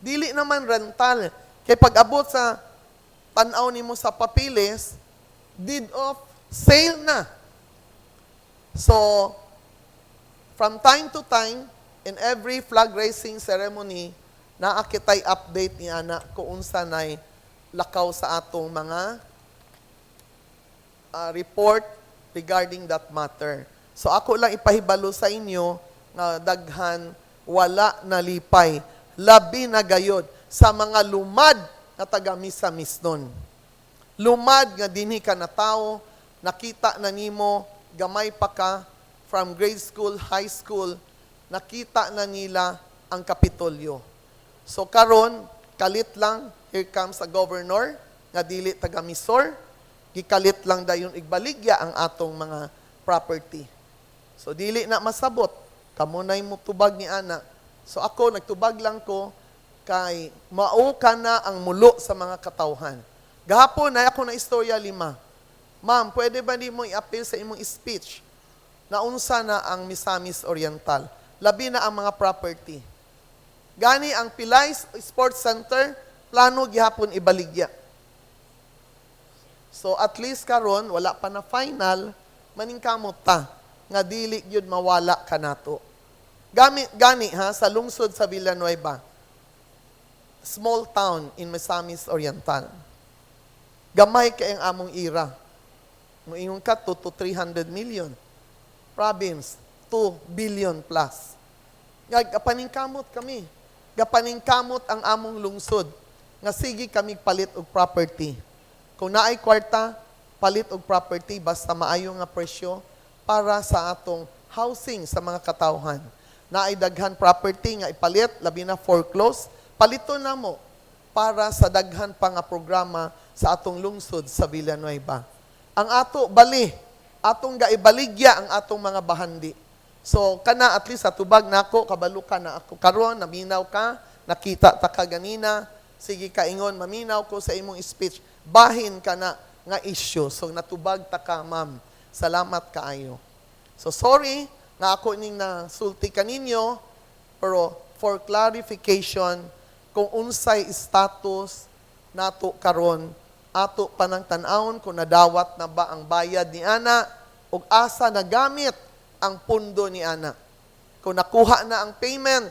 Dili naman rental. Kay pag-abot sa tan-aw nimo sa papiles, deed of sale na. So, from time to time, in every flag raising ceremony, naa kitay update ni ana kung unsa nay lakaw sa atong mga report regarding that matter. So ako lang ipahibalo sa inyo nga daghan wala nalipay, labi na gayod sa mga lumad nga taga Misamisnon. Lumad nga dinhi ka na tao, nakita na nimo gamay pa ka from grade school, high school, nakita na nila ang Kapitolyo. So karon kalit lang, here comes a governor nga dili taga Misor, gikalit lang dayon igbaligya ang atong mga property. So dili na masabot, kamo nay mutubag ni ana. So ako nagtubag lang ko kay mao ka na ang mulo sa mga katawhan. Gahapon na ako na istorya lima. "Ma'am, pwede ba di mo i-appeal sa imong speech na unsa na ang Misamis Oriental? Labi na ang mga property." Gani ang Pilay Sports Center, plano gihapon ibaligya. So at least karon wala pa na final, maningkamot ta nga dili gyud mawala kanato. Gami, gani ha, sa lungsod sa Villanueva, small town in Misamis Oriental. Gamay kay ang among ira. Moingon ka 2 to 300 million. Province, 2 billion plus. Gapaningkamot kami. Gapaningkamot ang among lungsod. Nga sige kami palit og property. Kung naay kwarta, palit og property basta maayo nga presyo para sa atong housing sa mga katawhan. Naay daghan property nga ipalit, labi na foreclosed, palito na mo para sa daghan pa nga programa sa atong lungsod sa Villanueva. Ang ato bali, atong gaibaligya ang atong mga bahandi. So kana at least sa tubag nako, kabalo ka na ako karon naminaw ka, nakita ta ka ganina, sige kaingon maminaw ko sa imong speech, bahin ka na nga issue. So natubag ta ka, ma'am. Salamat kaayo. So sorry nga ako ning nasulti kaninyo, pero for clarification kung unsay status nato karon, ato pa nang tan-awon kung nadawat na ba ang bayad ni ana ug asa nagamit ang pundo ni ana. Kung nakuha na ang payment,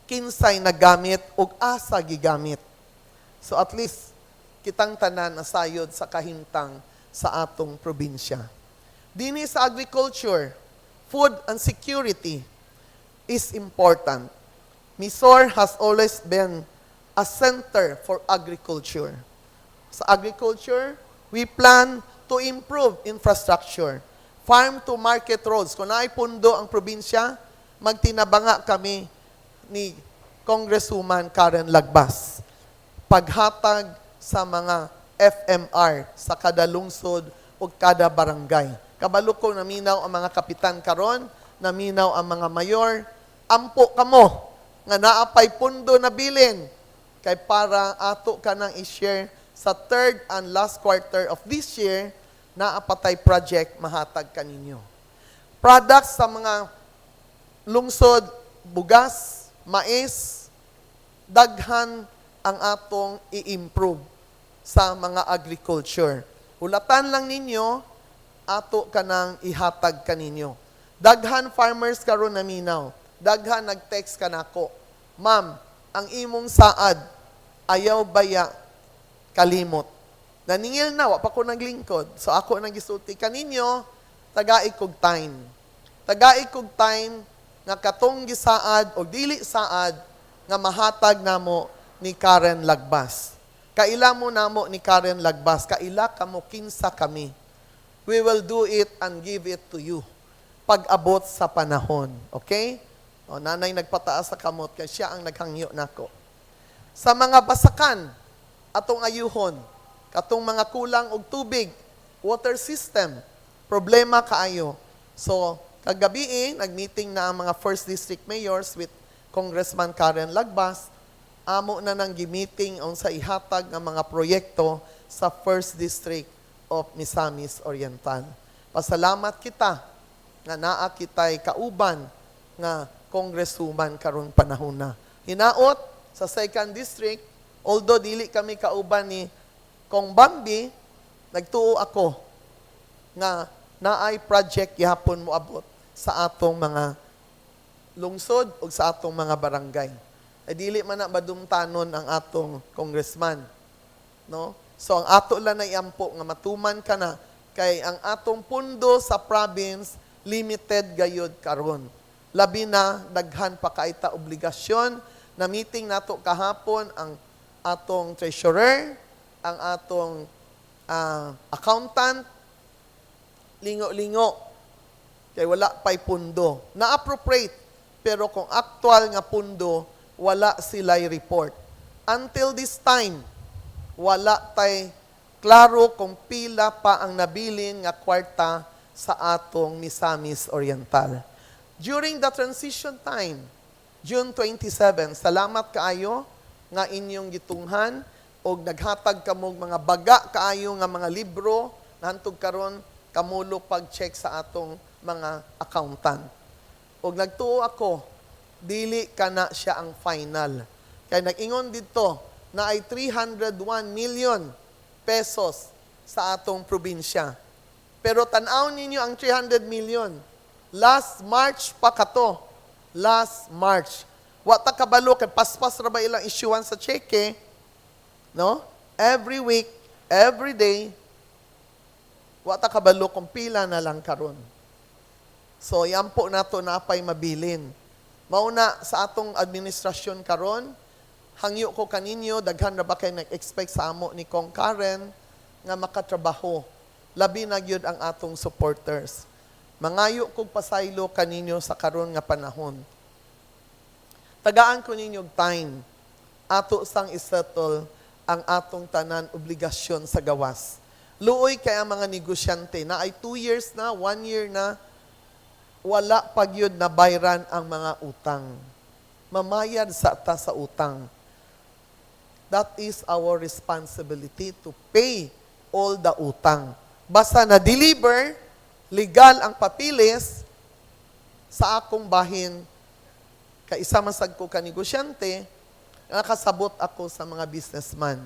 kinsay nagamit ug asa gigamit. So at least kitang tanan nasayod sa kahimtang sa atong probinsya. Dini sa agriculture, food and security is important. MisOr has always been a center for agriculture. Sa agriculture, we plan to improve infrastructure. Farm to market roads. Kung naay pundo ang probinsya, magtinabanga kami ni Congresswoman Karen Lagbas. Paghatag sa mga FMR sa kada lungsod o kada barangay. Kabalo ko naminaw ang mga kapitan karon, naminaw ang mga mayor. Ampo kamo nga naa pay pundo na bilin kay para ato ka nang i-share sa third and last quarter of this year, naa pa tay project mahatag kaninyo. Products sa mga lungsod, bugas, mais, daghan ang atong i-improve sa mga agriculture. Hulatan lang ninyo, ato kanang ihatag kaninyo. Daghan farmers karon naminaw. Daghan nag-text kanako. "Ma'am, ang imong saad, ayaw baya kalimot." Naningil na, wa pa ko naglingkod. So ako nang gisulti kaninyo, tagai kog time. Tagai kog time nga katong gisaad o dili saad nga mahatag namo ni Karen Lagbas. Kaila mo namo ni Karen Lagbas, kaila kamo kinsa kami. We will do it and give it to you pag-abot sa panahon. Okay? O, nanay nagpataas sa kamot kay siya ang naghangyo nako. Sa mga basakan, atong ayuhon, katong mga kulang og tubig, water system, problema kaayo. So, kagabi eh, nag-meeting na ang mga first district mayors with Congressman Karen Lagbas. Amo na nang gi-meeting unsa ihatag nga mga proyekto sa first district of Misamis Oriental. Pasalamat kita nga naa kitay kauban nga congresswoman karon panahon na. Hinaot sa second district, although dili kami kauban ni Kong Bambi, nagtuo ako nga naay project gihapon moabot sa atong mga lungsod ug sa atong mga barangay. Ay dili man na madumtanon ang atong congressman. No? So ang ato lang na iampo nga matuman ka na kay ang atong pundo sa province limited gayud karon. Labi na daghan pa kay ta obligasyon. Na meeting nato kahapon ang atong treasurer, ang atong accountant, lingo-lingo kay wala pa'y pundo. Na-appropriate, pero kung actual nga pundo, wala sila'y report. Until this time, wala tay klaro kung pila pa ang nabilin nga kwarta sa atong Misamis Oriental. During the transition time, June 27, salamat kaayo nga inyong gitunghan og naghatag kamog mga baga kaayo nga mga libro na hantog karon kamulo pag-check sa atong mga accountant. Og nagtuo ako, dili kana siya ang final. Kay nag-ingon dito na ay 301 million pesos sa atong probinsya. Pero tan-aw ninyo ang 300 million. Last March pa kato. Last March. Wa ta kabalo kay paspas ra ba ilang issuance sa cheque, no? Every week, every day, wa ta kabalo kung pila na lang karon. So, yan po nato naa pay mabilin. Mauna sa atong administrasyon karon, hangyo ko kaninyo, daghan na ba kay nag-expect sa amo ni Kong Karen nga makatrabaho. Labi na gyud ang atong supporters. Mangayo kog pasaylo kaninyo sa karon nga panahon. Tagaan ko ninyo og time. Ato sang isettle ang atong tanan obligasyon sa gawas. Luoy kay ang mga negosyante na ay 2 years na, 1 year na, wala pa gyud na bayran ang mga utang. Mamayad sa ta sa utang. That is our responsibility to pay all the utang. Basta na deliver, legal ang papilis, sa akong bahin, kaisa man sad ko ka negosyante, nakasabot ako sa mga businessman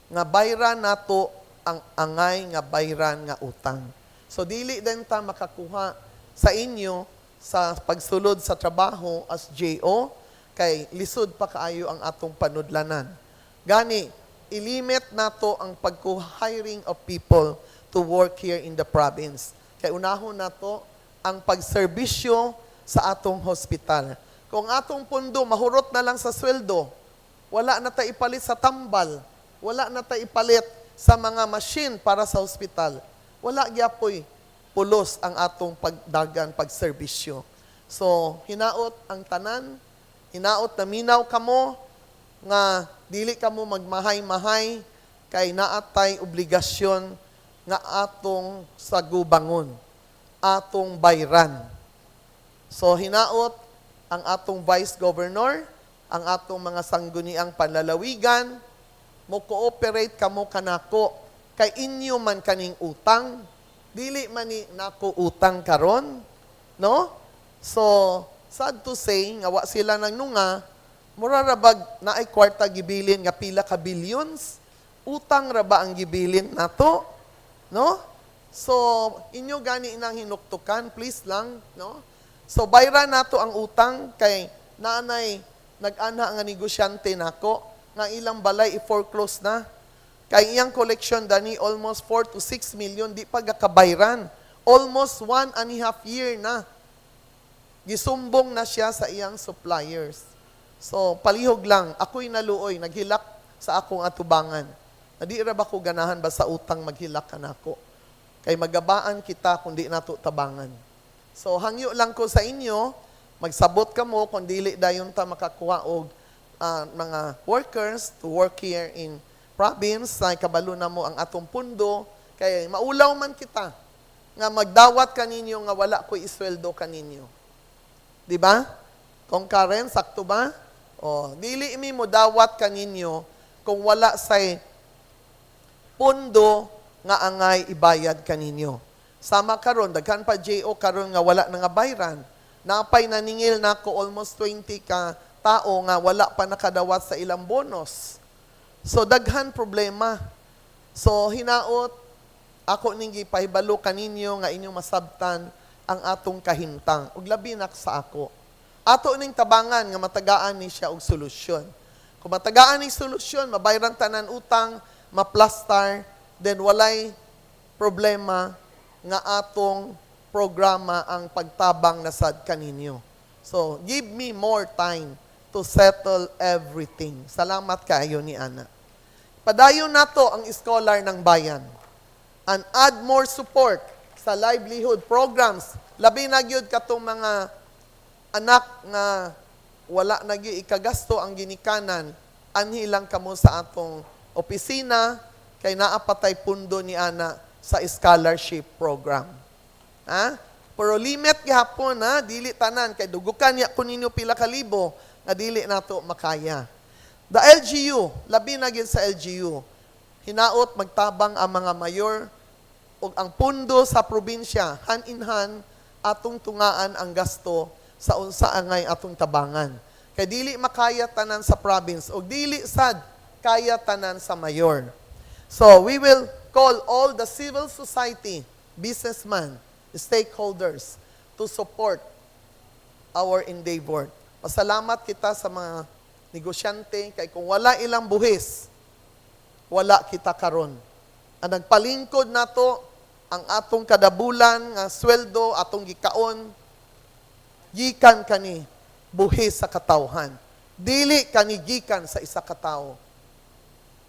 nga bayran nato ang angay nga bayran nga utang. So dili din ta makakuha sa inyo sa Sa pagsulod sa trabaho as JO kay lisod pa kaayo ang atong panudlanan. Gani, ilimit nato ang pagko-hiring of people to work here in the province. Kay unahon nato ang pagserbisyo sa atong hospital. Kung atong pundo mahurot na lang sa sweldo, wala na ta ipalit sa tambal, wala na ta ipalit sa mga machine para sa hospital. Wala gyapoy pulos ang atong pagdagan pagserbisyo. So, hinaot ang tanan, hinaot na minaw kamo nga dili kamo magmahay-mahay kay naatay obligasyon nga atong sagubangon, atong bayran. So hinaot ang atong vice governor, ang atong mga sangguniang panlalawigan, mo cooperate kamo kanako kay inyo man kaning utang, dili man ni nako utang karon, no? So sad to say nga wa sila nang nunga, mura ra bag naay kwarta gibilin nga pila ka billions, utang ra ba ang gibilin nato, no? So inyo gani nang hinuktukan, please lang, no? So bayran nato ang utang kay naanay nag-ana nga negosyante nako nga ilang balay i-foreclose na. Kay iyang collection dani almost 4 to 6 million, di pa gakabayran. Almost 1.5 year na. Gisumbong na siya sa iyang suppliers. So palihog lang, ako'y naluoy, naghilak sa akong atubangan. Na di ra ba ko ganahan ba sa utang maghilak ka nako. Kay magabaan kita kung di nato tabangan. So hangyo lang ko sa inyo, magsabot kamo kung dili dayon ta makakuha og mga workers to work here in province, ay kabalo na mo ang atong pundo kay maulaw man kita nga magdawat kaninyo nga wala ko isweldo kaninyo. Di ba? Kung Karen, sakto ba? O, dili mi mo dawat kaninyo kung wala say pundo nga angay ibayad kaninyo. Sama karon, daghan pa JO karon nga wala na nga bayran. Napay naningil nako almost 20 ka tao nga wala pa nakadawat sa ilang bonus. So daghan problema. So hinaot ako ning gipahibalo kaninyo nga inyong masabtan ang atong kahimtang ug labi na sa ako. Ato ning tabangan nga matagaan ni siya og solusyon. Kung matagaan ni solusyon, mabayran tanan utang, maplastar, then walay problema nga atong programa ang pagtabang na sad kaninyo. So, give me more time to settle everything. Salamat kaayo ni Ana. Padayon nato ang Scholar ng Bayan and add more support sa livelihood programs. Labi na gyud katong mga anak nga wala na gyud ikagasto ang ginikanan, anhi lang kamo sa atong opisina kay naa pa tay pundo ni ana sa scholarship program. Ha? Pero limit gihapon ha, dili tanan kay dugukan ya kun ninyo pila ka libo nga dili nato makaya. The LGU, labi na gyud sa LGU. Hinaot magtabang ang mga mayor ug ang pundo sa probinsya, hand in hand atong tungaan ang gasto sa unsa angay atong tabangan. Kay dili makaya tanan sa province ug dili sad kaya tanan sa mayor. So we will call all the civil society, businessman, stakeholders to support our endeavor. Pasalamat kita sa mga negosyante kay kung wala ilang buhis, wala kita karon. Ang nagpalingkod nato ang atong kadabulan nga sweldo, atong gikaon, gikan kani buhis sa katawhan. Dili kani gikan sa isa ka tawo.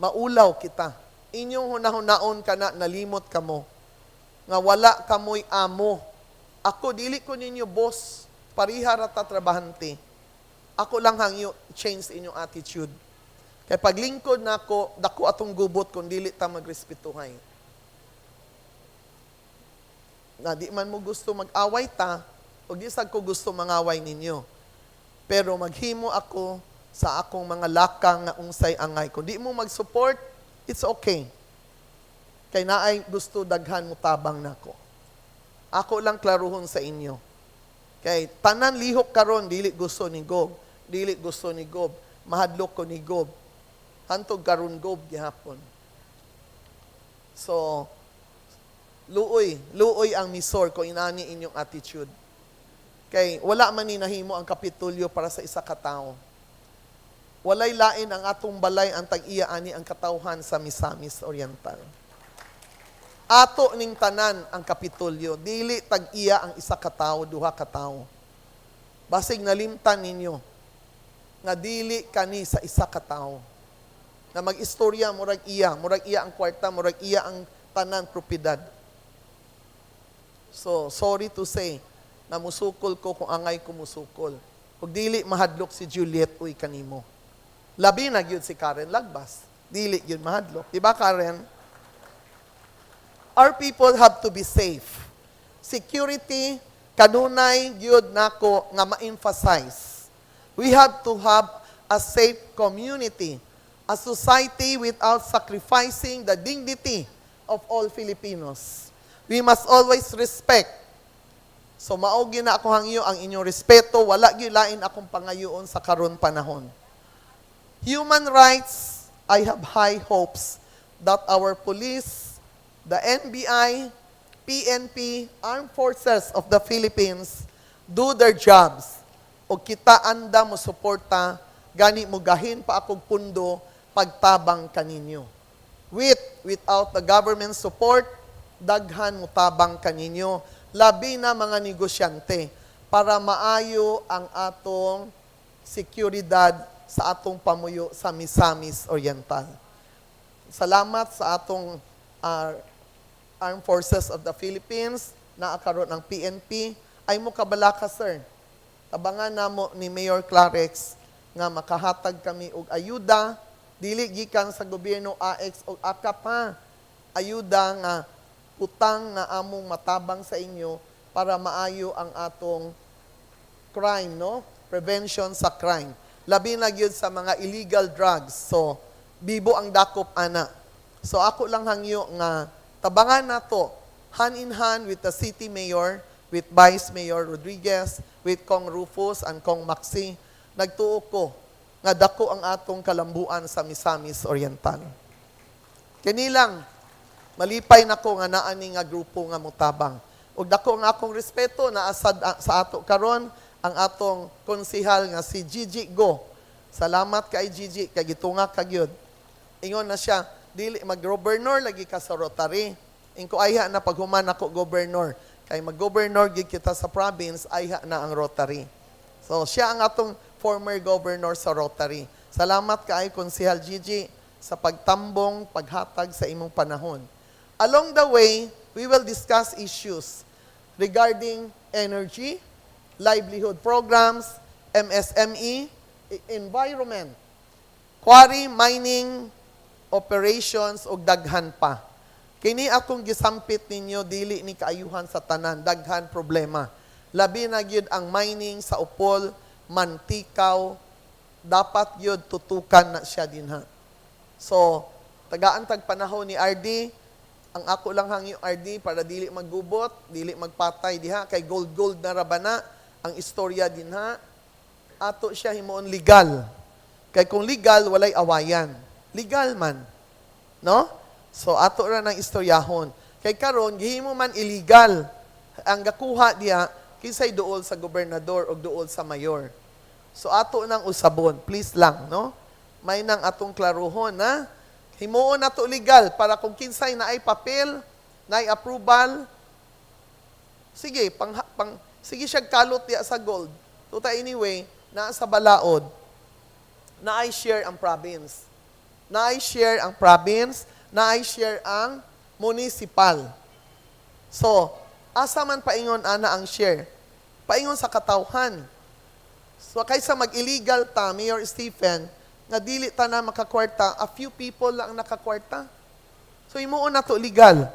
Maulaw kita. Inyong hunahunaon kana, nalimot kamo nga wala kamoy amo. Ako, dili ko ninyo boss, pariha ra ta trabahante. Ako lang hangyo change inyong attitude. Kay paglingkod nako, dako atong gubot kung dili ta magrespetuhay. Na di man mo gusto mag-away ta, ug di sad ko gusto mangaway ninyo. Pero maghimo ako sa akong mga lakang nga unsay angay. Kung di mo mag-support, it's okay. Kay naay gusto daghan mo tabang nako. Ako lang klaruhon sa inyo. Kay tanan lihok karon dili gusto ni Gob, dili gusto ni Gob, mahadlok ko ni Gob. Hantog karon Gob gihapon. So luoy, luoy ang misor kung inani inyong attitude. Kay wala man ni nahimo ang Kapitolyo para sa isa ka tawo. Walay lain ang atong balay, ang tag-iya ani ang katawhan sa Misamis Oriental. Ato ning tanan ang Kapitolyo, dili tag-iya ang isa ka tawo, duha ka tawo. Basig nalimtan ninyo nga dili kani sa isa ka tawo. Na mag-istorya murag iya ang kwarta, murag iya ang tanan propiedad. So, sorry to say, na musukol ko kung angay ko musukol. Ug dili mahadlok si Juliet Uy kanimo. Labi na gyud si Karen Lagbas. Dili gyud mahadlok. Di ba, Karen? Our people have to be safe. Security, kanunay gyud nako nga ma-emphasize. We have to have a safe community, a society without sacrificing the dignity of all Filipinos. We must always respect. So mao gyud na ako hangyo ang inyong respeto, wala gyud lain akong pangayoon sa karon panahon. Human rights, I have high hopes that our police, the NBI, PNP, Armed Forces of the Philippines do their jobs. O kita anda mo suporta, gani mo gahin pa akong pundo pagtabang kaninyo. Without the government support, daghan mo tabang kaninyo, labi na mga negosyante, para maayo ang atong seguridad sa atong pamuyo sa Misamis Oriental. Salamat sa atong Armed Forces of the Philippines, naa karon ang PNP. Ay mo kabalaka, sir. Tabangan namo ni Mayor Clarex nga makahatag kami og ayuda, dili gikan sa gobyerno, AX o AKAP ha. Ayuda nga utang nga among matabang sa inyo para maayo ang atong crime, no? Prevention sa crime. Labi na gyud sa mga illegal drugs. So, bibo ang dakop ana. So, ako lang hangyo nga tabangan nato hand in hand with the city mayor, with Vice Mayor Rodriguez, with Kong Rufus and Kong Maxi. Nagtuo ko nga dako ang atong kalambuan sa Misamis Oriental. Kini lang, malipay nako nga naa ni nga grupo nga mutabang. Ug dako nga akong respeto naa sad sa ato karon ang atong konsehal nga si Gigi Go. Salamat kay Gigi kay gitunga ka gyud. Ingon na siya, dili mag-governor lagi ka sa Rotary. Ingko, ayha na paghuman ako governor. Kay mag-governor gid kita sa province, ayha na ang Rotary. So siya ang atong former governor sa Rotary. Salamat kay Konsehal Gigi sa pagtambong, paghatag sa imong panahon. Along the way, we will discuss issues regarding energy, livelihood programs, MSME, environment, quarry mining operations ug daghan pa. Kini akong gisampit ninyo, dili ni kaayuhan sa tanan, daghan problema. Labi na gyud ang mining sa Opol, Mantikaw, dapat gyud tutukan na siya dinha. So, tagaan tag panahon ni RD, ang ako lang hangyo, RD, para dili maggubot, dili magpatay diha kay gold gold na ra ba na ang istorya dinha. Ato siya himuon legal. Kay kung legal, walay awayan. Legal man. No? So ato ra nang istoryahon. Kay karon gihimo man illegal. Ang gakuha diha kinsay duol sa gobernador o duol sa mayor. So ato nang usabon, please lang, no? May nang atong klaruhon na himuon nato legal para kung kinsay naay papel, naay approval, sige, pang sige siya kalot diya sa gold. Tuta anyway, naa sa balaod, naay share ang province. Naay share ang province, naay share ang municipal. So, asa man paingon ana ang share? Paingon sa katawhan. So, kaysa mag-illegal ta, Mayor Stephen, nga dili ta na makakwarta, a few people lang ang nakakwarta. So, himuon na to legal.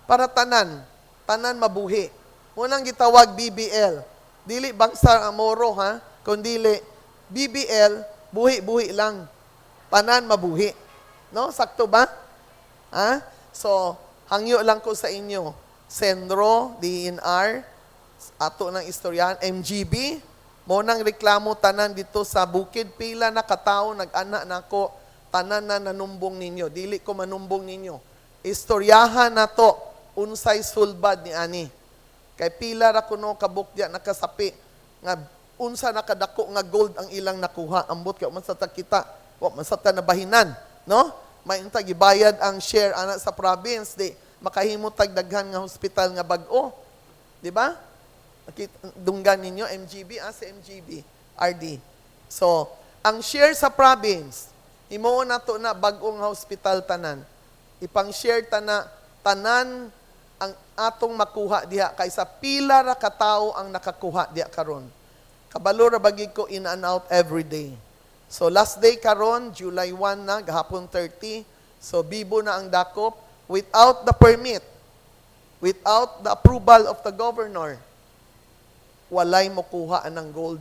Para tanan, tanan mabuhi. Munang gitawag BBL. Dili bangsa Moro ha, kundi BBL, buhi-buhi lang. Tanan mabuhi. No? Sakto ba? Ha? So, hangyo lang ko sa inyo. Sendro, DENR, ato ng istoryahan, MGB, mo nang reklamo tanan dito sa bukid, pila na katao nag-ana nako, tanan na nanumbong ninyo, dili ko manumbong ninyo. Istoryahan na to unsay sulbad ni ani. Kay pila ra kuno kabuk diya nakasapi. Nga unsa nakadako nga gold ang ilang nakuha. Ambot kay man sa ta kita, wa man sa ta nabahinan, no? May unta gibayad ang share ana sa province, di makahimo tag daghan nga hospital nga bag-o. Di ba? Dunggan ninyo MGB, ah, sa MGB, RD. So, ang share sa province, himuon nato na bag-ong hospital tanan. Ipang-share ta na tanan ang atong makuha diha kaysa pila ra ka tawo ang nakakuha diha karon. Kabalo ra bagi ko in and out every day. So last day karon, July 1 na, gahapon 30. So bibo na ang dakop without the permit, without the approval of the governor. Walay mokuha ng gold.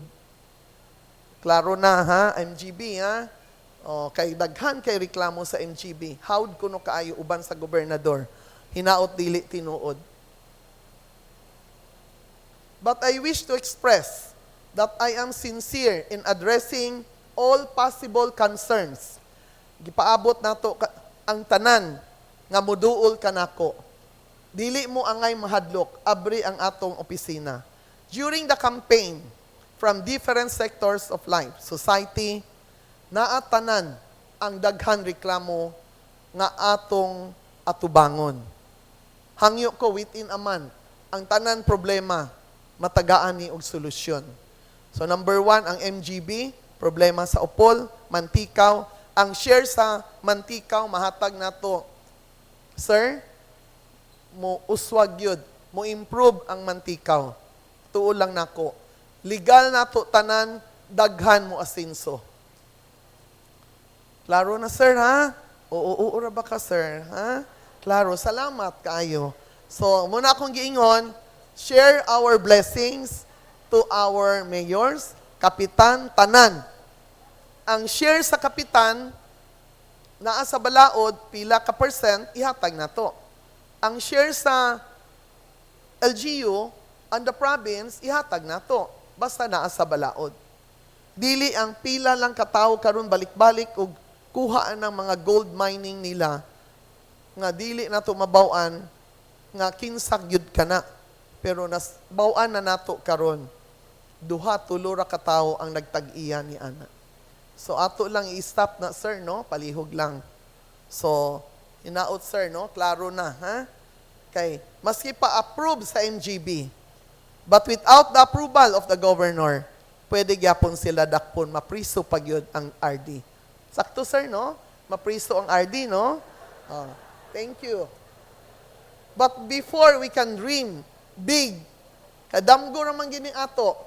Klaro na ha, MGB ha. O, kay daghan kay reklamo sa MGB. Hawd kuno kaayo uban sa gobernador. Hinaot dili tinuod. But I wish to express that I am sincere in addressing all possible concerns. Gipaabot nato ang tanan nga muduol kanako. Dili mo angay mahadlok, abri ang atong opisina. During the campaign, from different sectors of life, society, naa tanan ang daghan reklamo nga atong atubangon. Hangyo ko within a month, ang tanan problema matagaan ni og solusyon. So number one, ang MGB, problema sa Opol, Manticao. Ang share sa Manticao, mahatag nato, sir, mo uswag yun, mo improve ang Manticao. Tuo lang nako. Legal nato tanan, daghan mo asinso. Klaro na, sir, ha? Oo, oo, ra ba ka, sir, ha? Klaro, salamat kaayo. So, muna akong giingon, share our blessings to our mayors, kapitan, tanan. Ang share sa kapitan, naa sa balaod, pila ka percent, ihatag na to. Ang share sa LGU and the province, ihatag na to. Basta naa sa balaod. Dili ang pila lang katawo karon balik-balik og kuhaan ng mga gold mining nila nga dili na to mabaw-an nga kinsa gyud kana. Pero nas baw-an na nato karon, duha, tulo ra ka tawo ang nagtag-iya ni ana. So ato lang i-stop na, sir, no? Palihog lang. So hinaot, sir, no? Klaro na, ha? Kay maski pa approve sa MGB, but without the approval of the governor, pwede gyapon sila dakpon, mapriso pa gyud ang RD. Sakto, sir, no? Mapriso ang RD, no? Ah, thank you. But before we can dream big, kadamgo raman gini ato,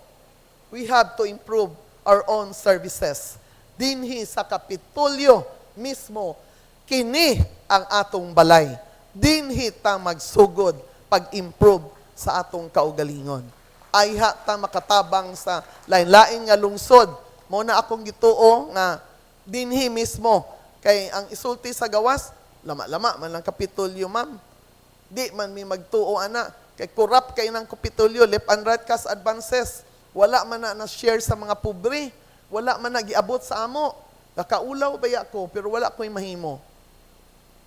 we have to improve our own services. Dinhi sa Kapitolyo mismo, kini ang atong balay. Dinhi ta magsugod pag-improve sa atong kaugalingon. Ayha ta makatabang sa lain-lain nga lungsod. Mo na akong gituo nga dinhi mismo kay ang isulti sa gawas, lama-lama man lang Kapitolyo, ma'am. Di man mi magtuo ana kay corrupt kay ng Kapitolyo, left and right cash advances. Wala man na na-share sa mga pobre. Wala man na giabot sa amo. Nakaulaw baya ko pero wala ko'y mahimo.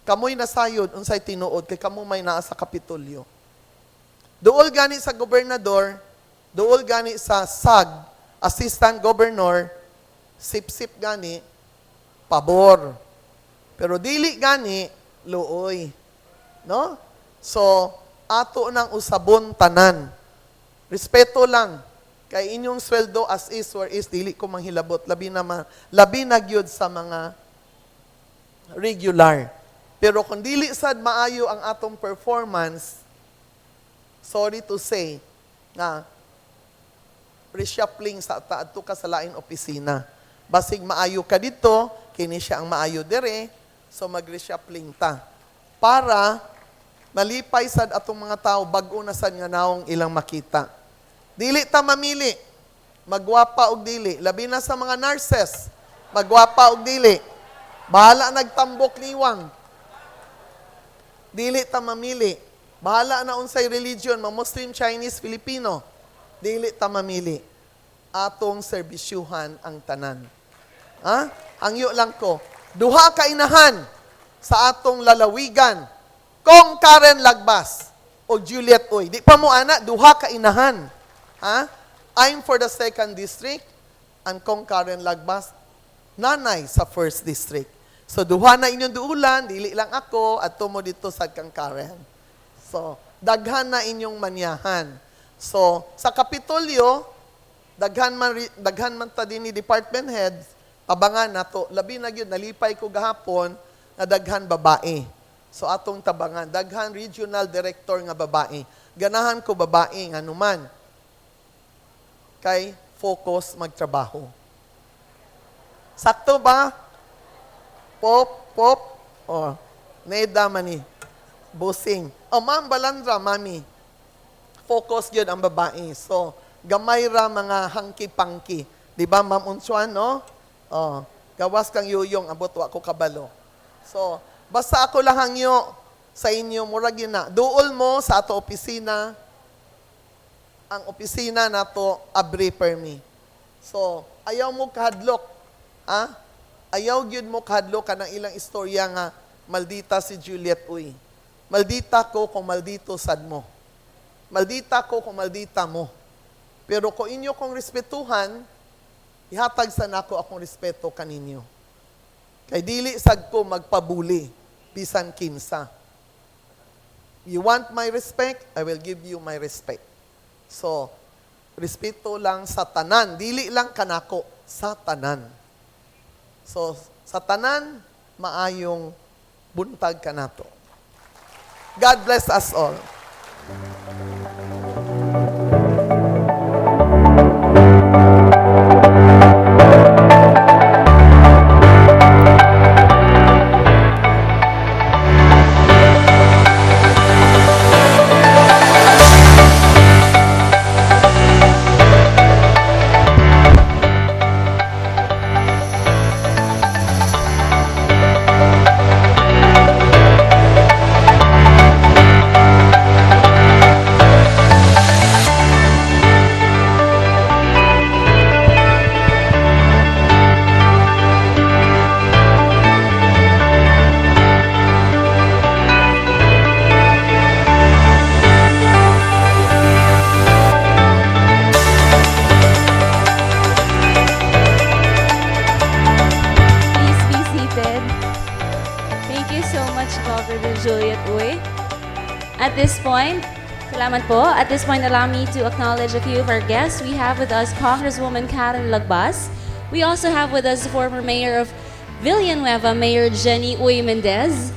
Kamoy nasayod unsay tinuod kay kamo may naa sa Kapitolyo. Duol gani sa gobernador, duol gani sa SAG, assistant governor, sip-sip gani, pabor. Pero dili gani, luoy. No? So, ato nang usabon tanan. Respeto lang. Kay inyong sweldo as is where is, dili ko manghilabot. Labi na gyud sa mga regular. Pero kung dili sad maayo ang atong performance, sorry to say, nga reshuffling sa ta adto ka sa lain opisina. Basig maayo ka dito, kini siya ang maayo dire, so mag-reshuffling ta. Para malipay sad atong mga tao, bag-o na sad nga naong ilang makita. Dili ta mamili, magwapa og dili. Labi na sa mga nurses, magwapa og dili. Bahala nagtambok liwang. Dili ta mamili. Bahala na unsay religion, ma Muslim, Chinese, Filipino. Dili ta mamili. Atong serbisyuhan ang tanan. Ha? Hangyo lang ko. Duha ka inahan sa atong lalawigan. Kong Karen Lagbas o Juliet Uy. Di pa mo ana, duha ka inahan. Ha? I'm for the second district and Kong Karen Lagbas, nanay sa first district. So duha na inyong duulan, dili lang ako at tumo dito sa kang Karen. So daghan na inyong manyahan. So sa Kapitolyo, daghan man ta din ni department heads, tabangan nato. Labi na gyud nalipay ko gahapon nga daghan babae. So atong tabangan, daghan regional director nga babae. Ganahan ko babae nga numan kay focus magtrabaho. Sakto ba? Pop, pop, oh, neda man ni. Busing. Oh, Ma'am Balandra, mami. Focus yun ang babae. So, gamay ra mga hangki-pangki. Di ba, Ma'am Unsuan, no? Oh, gawas kang yuyong, abot wa ko kabalo. So, basta ako lang hangyo sa inyo, murag yun na. Duol mo sa ato opisina, ang opisina nato abri permi. So, ayaw mo kahadlok. Ha? Ayaw gyud mo kahadlok kanang ilang istorya nga maldita si Juliet Uy. Maldita ko kung maldito sad mo. Maldita ko kung maldita mo. Pero kung inyo kong respetuhan, ihatag sa nako akong respeto kaninyo. Kay dili sad ko magpabuli bisan kinsa. You want my respect, I will give you my respect. So, respeto lang sa tanan, dili lang kanako, sa tanan. So, sa tanan, maayong buntag kanato. God bless us all. Please be seated. Thank you so much, Governor Juliet Uy. At this point, salamat po. At this point, allow me to acknowledge a few of our guests. We have with us Congresswoman Karen Lagbas. We also have with us the former mayor of Villanueva, Mayor Jenny Uy Mendez.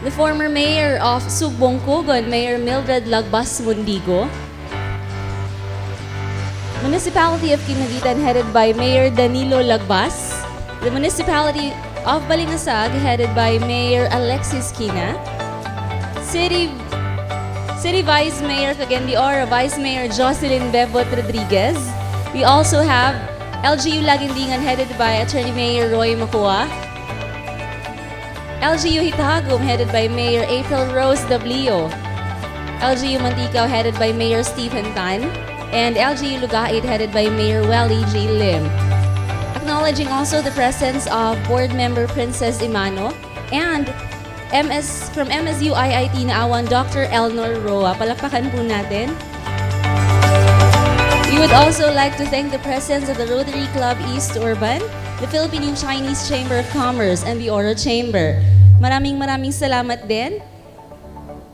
The former mayor of Sugbongcogon, Mayor Mildred Lagbas Mundigo. Municipality of Kinagitan, headed by Mayor Danilo Lagbas. The Municipality of Balingasag, headed by Mayor Alexis Quina. City Vice Mayor Cagayan de Oro, Vice Mayor Jocelyn Bebot Rodriguez. We also have LGU Laguindingan, headed by Attorney Mayor Roy Macua. LGU Hitagum, headed by Mayor April Rose Dablio. LGU Manticao, headed by Mayor Stephen Tan. And LGU Lugait, headed by Mayor Welly G. Lim. Acknowledging also the presence of Board Member Princess Imano and MS from MSU IIT Naawan, Dr. Elnor Roa. Palakpakan po natin. We would also like to thank the presence of the Rotary Club East Urban, the Philippine Chinese Chamber of Commerce, and the Oro Chamber. Maraming maraming salamat din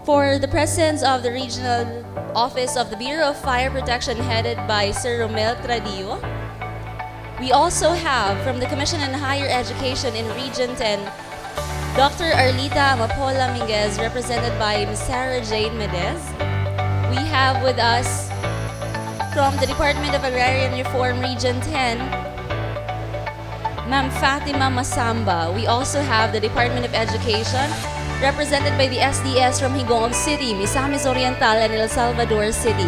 for the presence of the Regional Office of the Bureau of Fire Protection, headed by Sir Romel Tradio. We also have from the Commission on Higher Education in Region 10, Dr. Arlita Amapola Minguez, represented by Ms. Sarah Jane Mendez. We have with us from the Department of Agrarian Reform Region 10, Ma'am Fatima Masamba. We also have the Department of Education, represented by the SDS from Gingoog City, Misamis Oriental, and El Salvador City.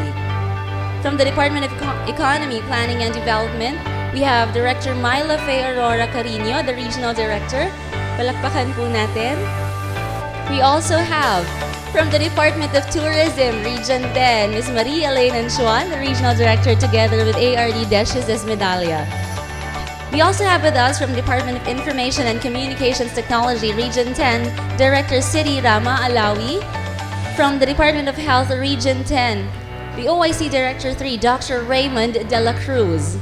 From the Department of Economy, Planning and Development, we have Director Myla Faye Aurora Carino, the Regional Director. Palakpakan po natin. We also have from the Department of Tourism, Region 10, Ms. Marie Elaine Anchuan, the Regional Director, together with ARD Decius Esmedalia. We also have with us from Department of Information and Communications Technology, Region 10, Director City Rama Alawi. From the Department of Health, Region 10, the OIC Director 3, Dr. Raymond De La Cruz.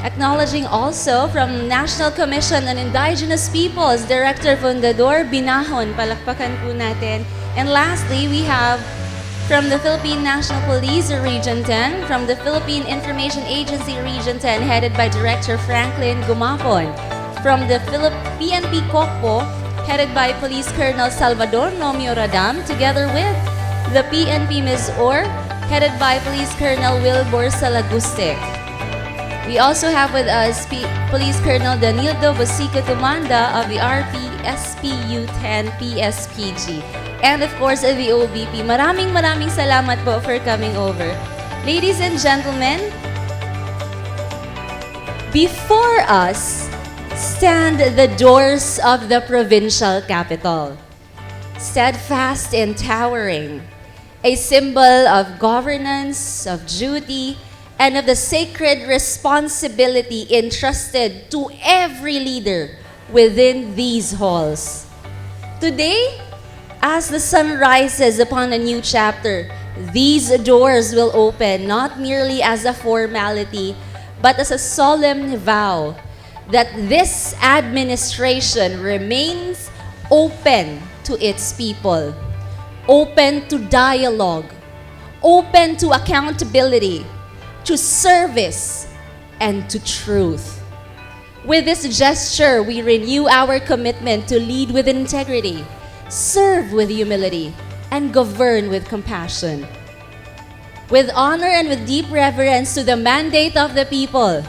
Acknowledging also from National Commission on Indigenous Peoples, Director Fundador Binahon. Palakpakan po natin. And lastly, we have from the Philippine National Police Region 10, from the Philippine Information Agency Region 10, headed by Director Franklin Gumapon. From the PNP Kokpo, headed by Police Colonel Salvador Nomio Radam, together with the PNP MisOr, headed by Police Colonel Wilbur Salaguste. We also have with us Police Colonel Danildo Bosica Tumanda of the RPSPU 10 PSPG. And of course, the OVP. Maraming maraming salamat po for coming over. Ladies and gentlemen, before us stand the doors of the provincial capital, steadfast and towering, a symbol of governance, of duty, and of the sacred responsibility entrusted to every leader within these halls. Today, as the sun rises upon a new chapter, these doors will open not merely as a formality, but as a solemn vow that this administration remains open to its people, open to dialogue, open to accountability, to service, and to truth. With this gesture, we renew our commitment to lead with integrity, serve with humility, and govern with compassion. With honor and with deep reverence to the mandate of the people,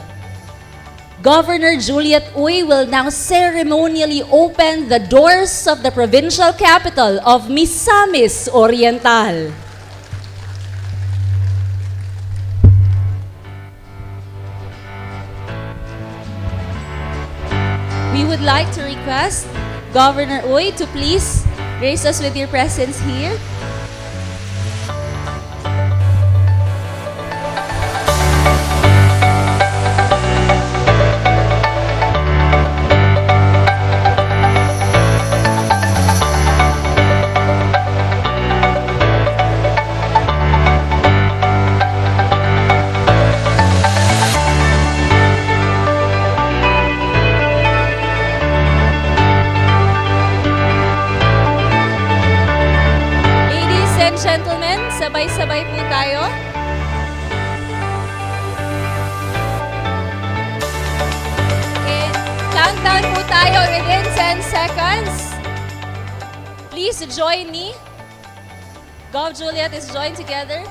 Governor Juliet Uy will now ceremonially open the doors of the provincial capital of Misamis Oriental. We would like to request Governor Uy to please grace us with your presence here. Ladies and gentlemen, sabay-sabay po tayo. Okay, countdown po tayo within 10 seconds. Please join me. Gov Juliet is joined together.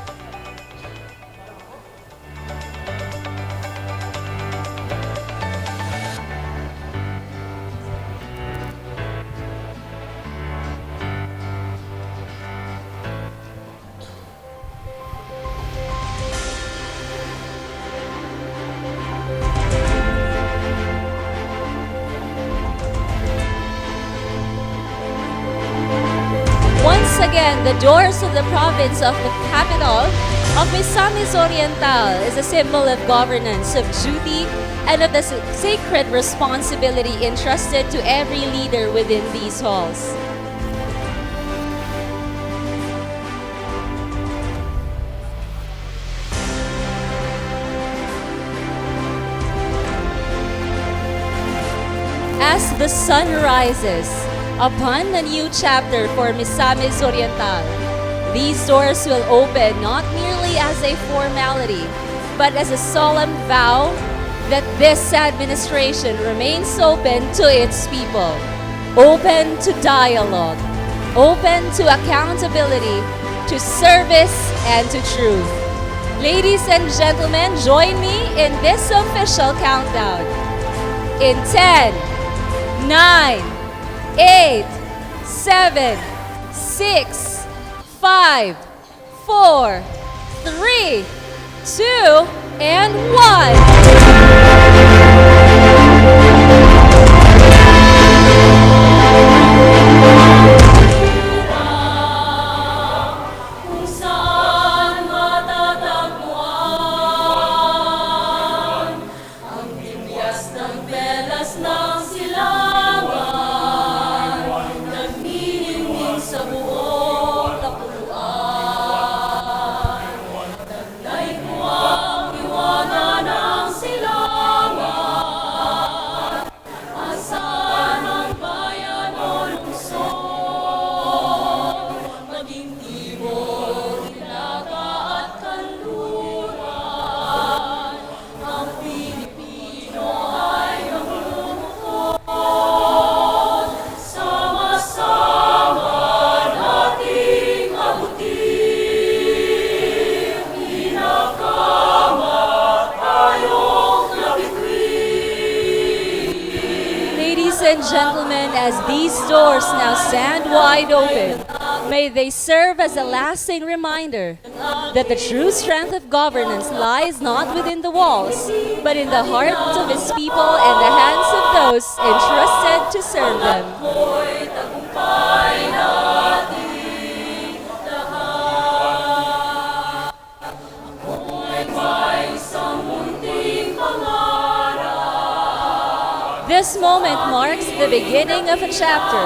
Once again, the doors of the province of the capital of Misamis Oriental is a symbol of governance, of duty, and of the sacred responsibility entrusted to every leader within these halls. As the sun rises upon a new chapter for Misamis Oriental, these doors will open not merely as a formality, but as a solemn vow that this administration remains open to its people, open to dialogue, open to accountability, to service, and to truth. Ladies and gentlemen, join me in this official countdown. In 10, 9, 8, 7, 6, 5, 4, 3, 2, and 1. Kung saan matatagpuan ang timyas ng perlas ng silangan, nagniningning sa buong kapuluan. and gentlemen, as these doors now stand wide open, may they serve as a lasting reminder that the true strength of governance lies not within the walls, but in the hearts of its people and the hands of those entrusted to serve them. Ko'y tagumpay natin lahat. Ako'y may isang munting pangarap. This moment marks the beginning of a chapter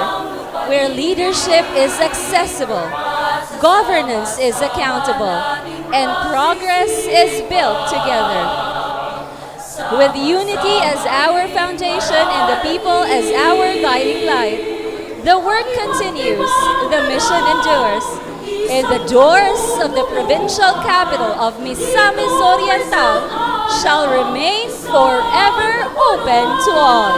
where leadership is accessible, governance is accountable, and progress is built together. With unity as our foundation and the people as our guiding light, the work continues, the mission endures, and the doors of the provincial capital of Misamis Oriental shall remain forever open to all.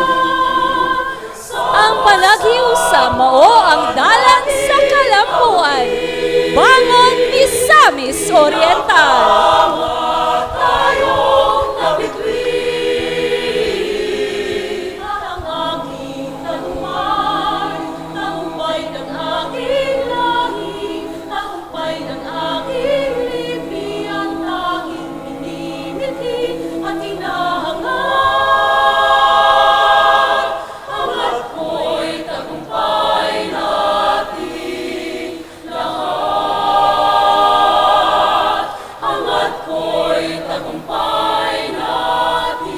Ang panaghiusa mao ang dalan sa kalampuan. Bangon, Misamis Oriental! Tayong nabitwin at ang aking tagumpay, tagumpay ng aking lahi, tagumpay ng aking lipi, ang tanging minimithi at hinahangad. Angat ko'y tagumpay natin lahat. Angat ko'y tagumpay natin lahat. Tagumpay natin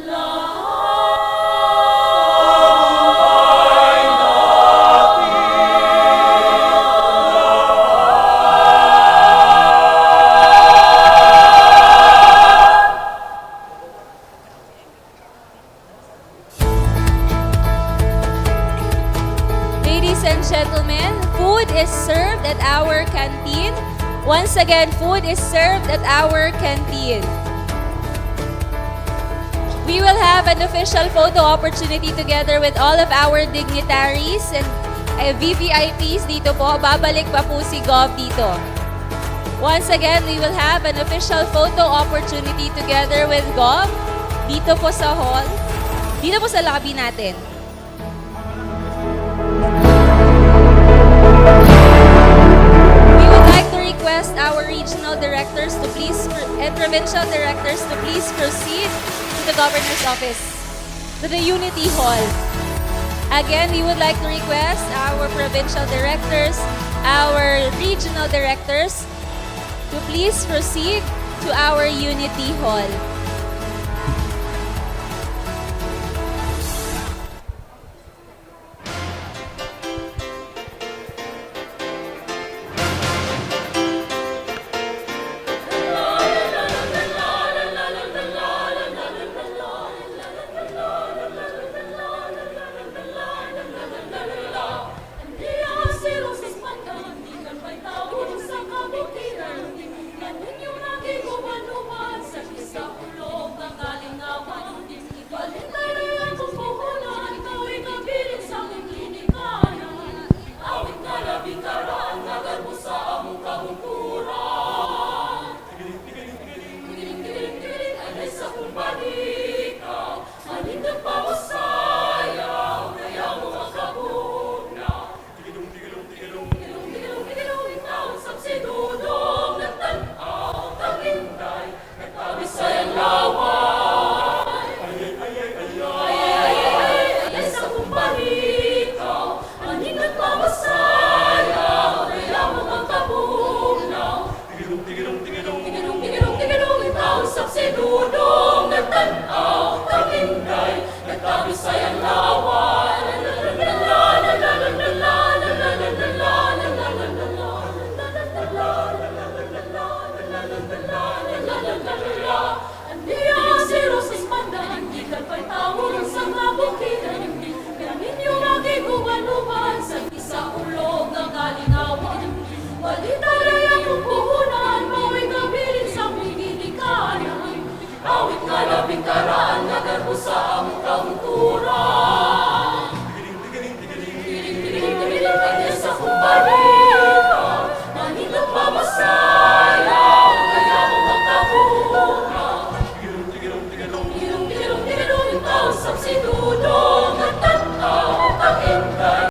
lahat. Ladies and gentlemen, food is served at our canteen. Once again, food is served at our canteen. We will have an official photo opportunity together with all of our dignitaries and VVIPs dito po. Babalik pa po si Gov dito. Once again, we will have an official photo opportunity together with Gov dito po sa hall. Dito po sa lobby natin. We would like to request our regional directors to please and provincial directors to please proceed to the governor's office, to the Unity Hall. Again, we would like to request our provincial directors, our regional directors to please proceed to our Unity Hall.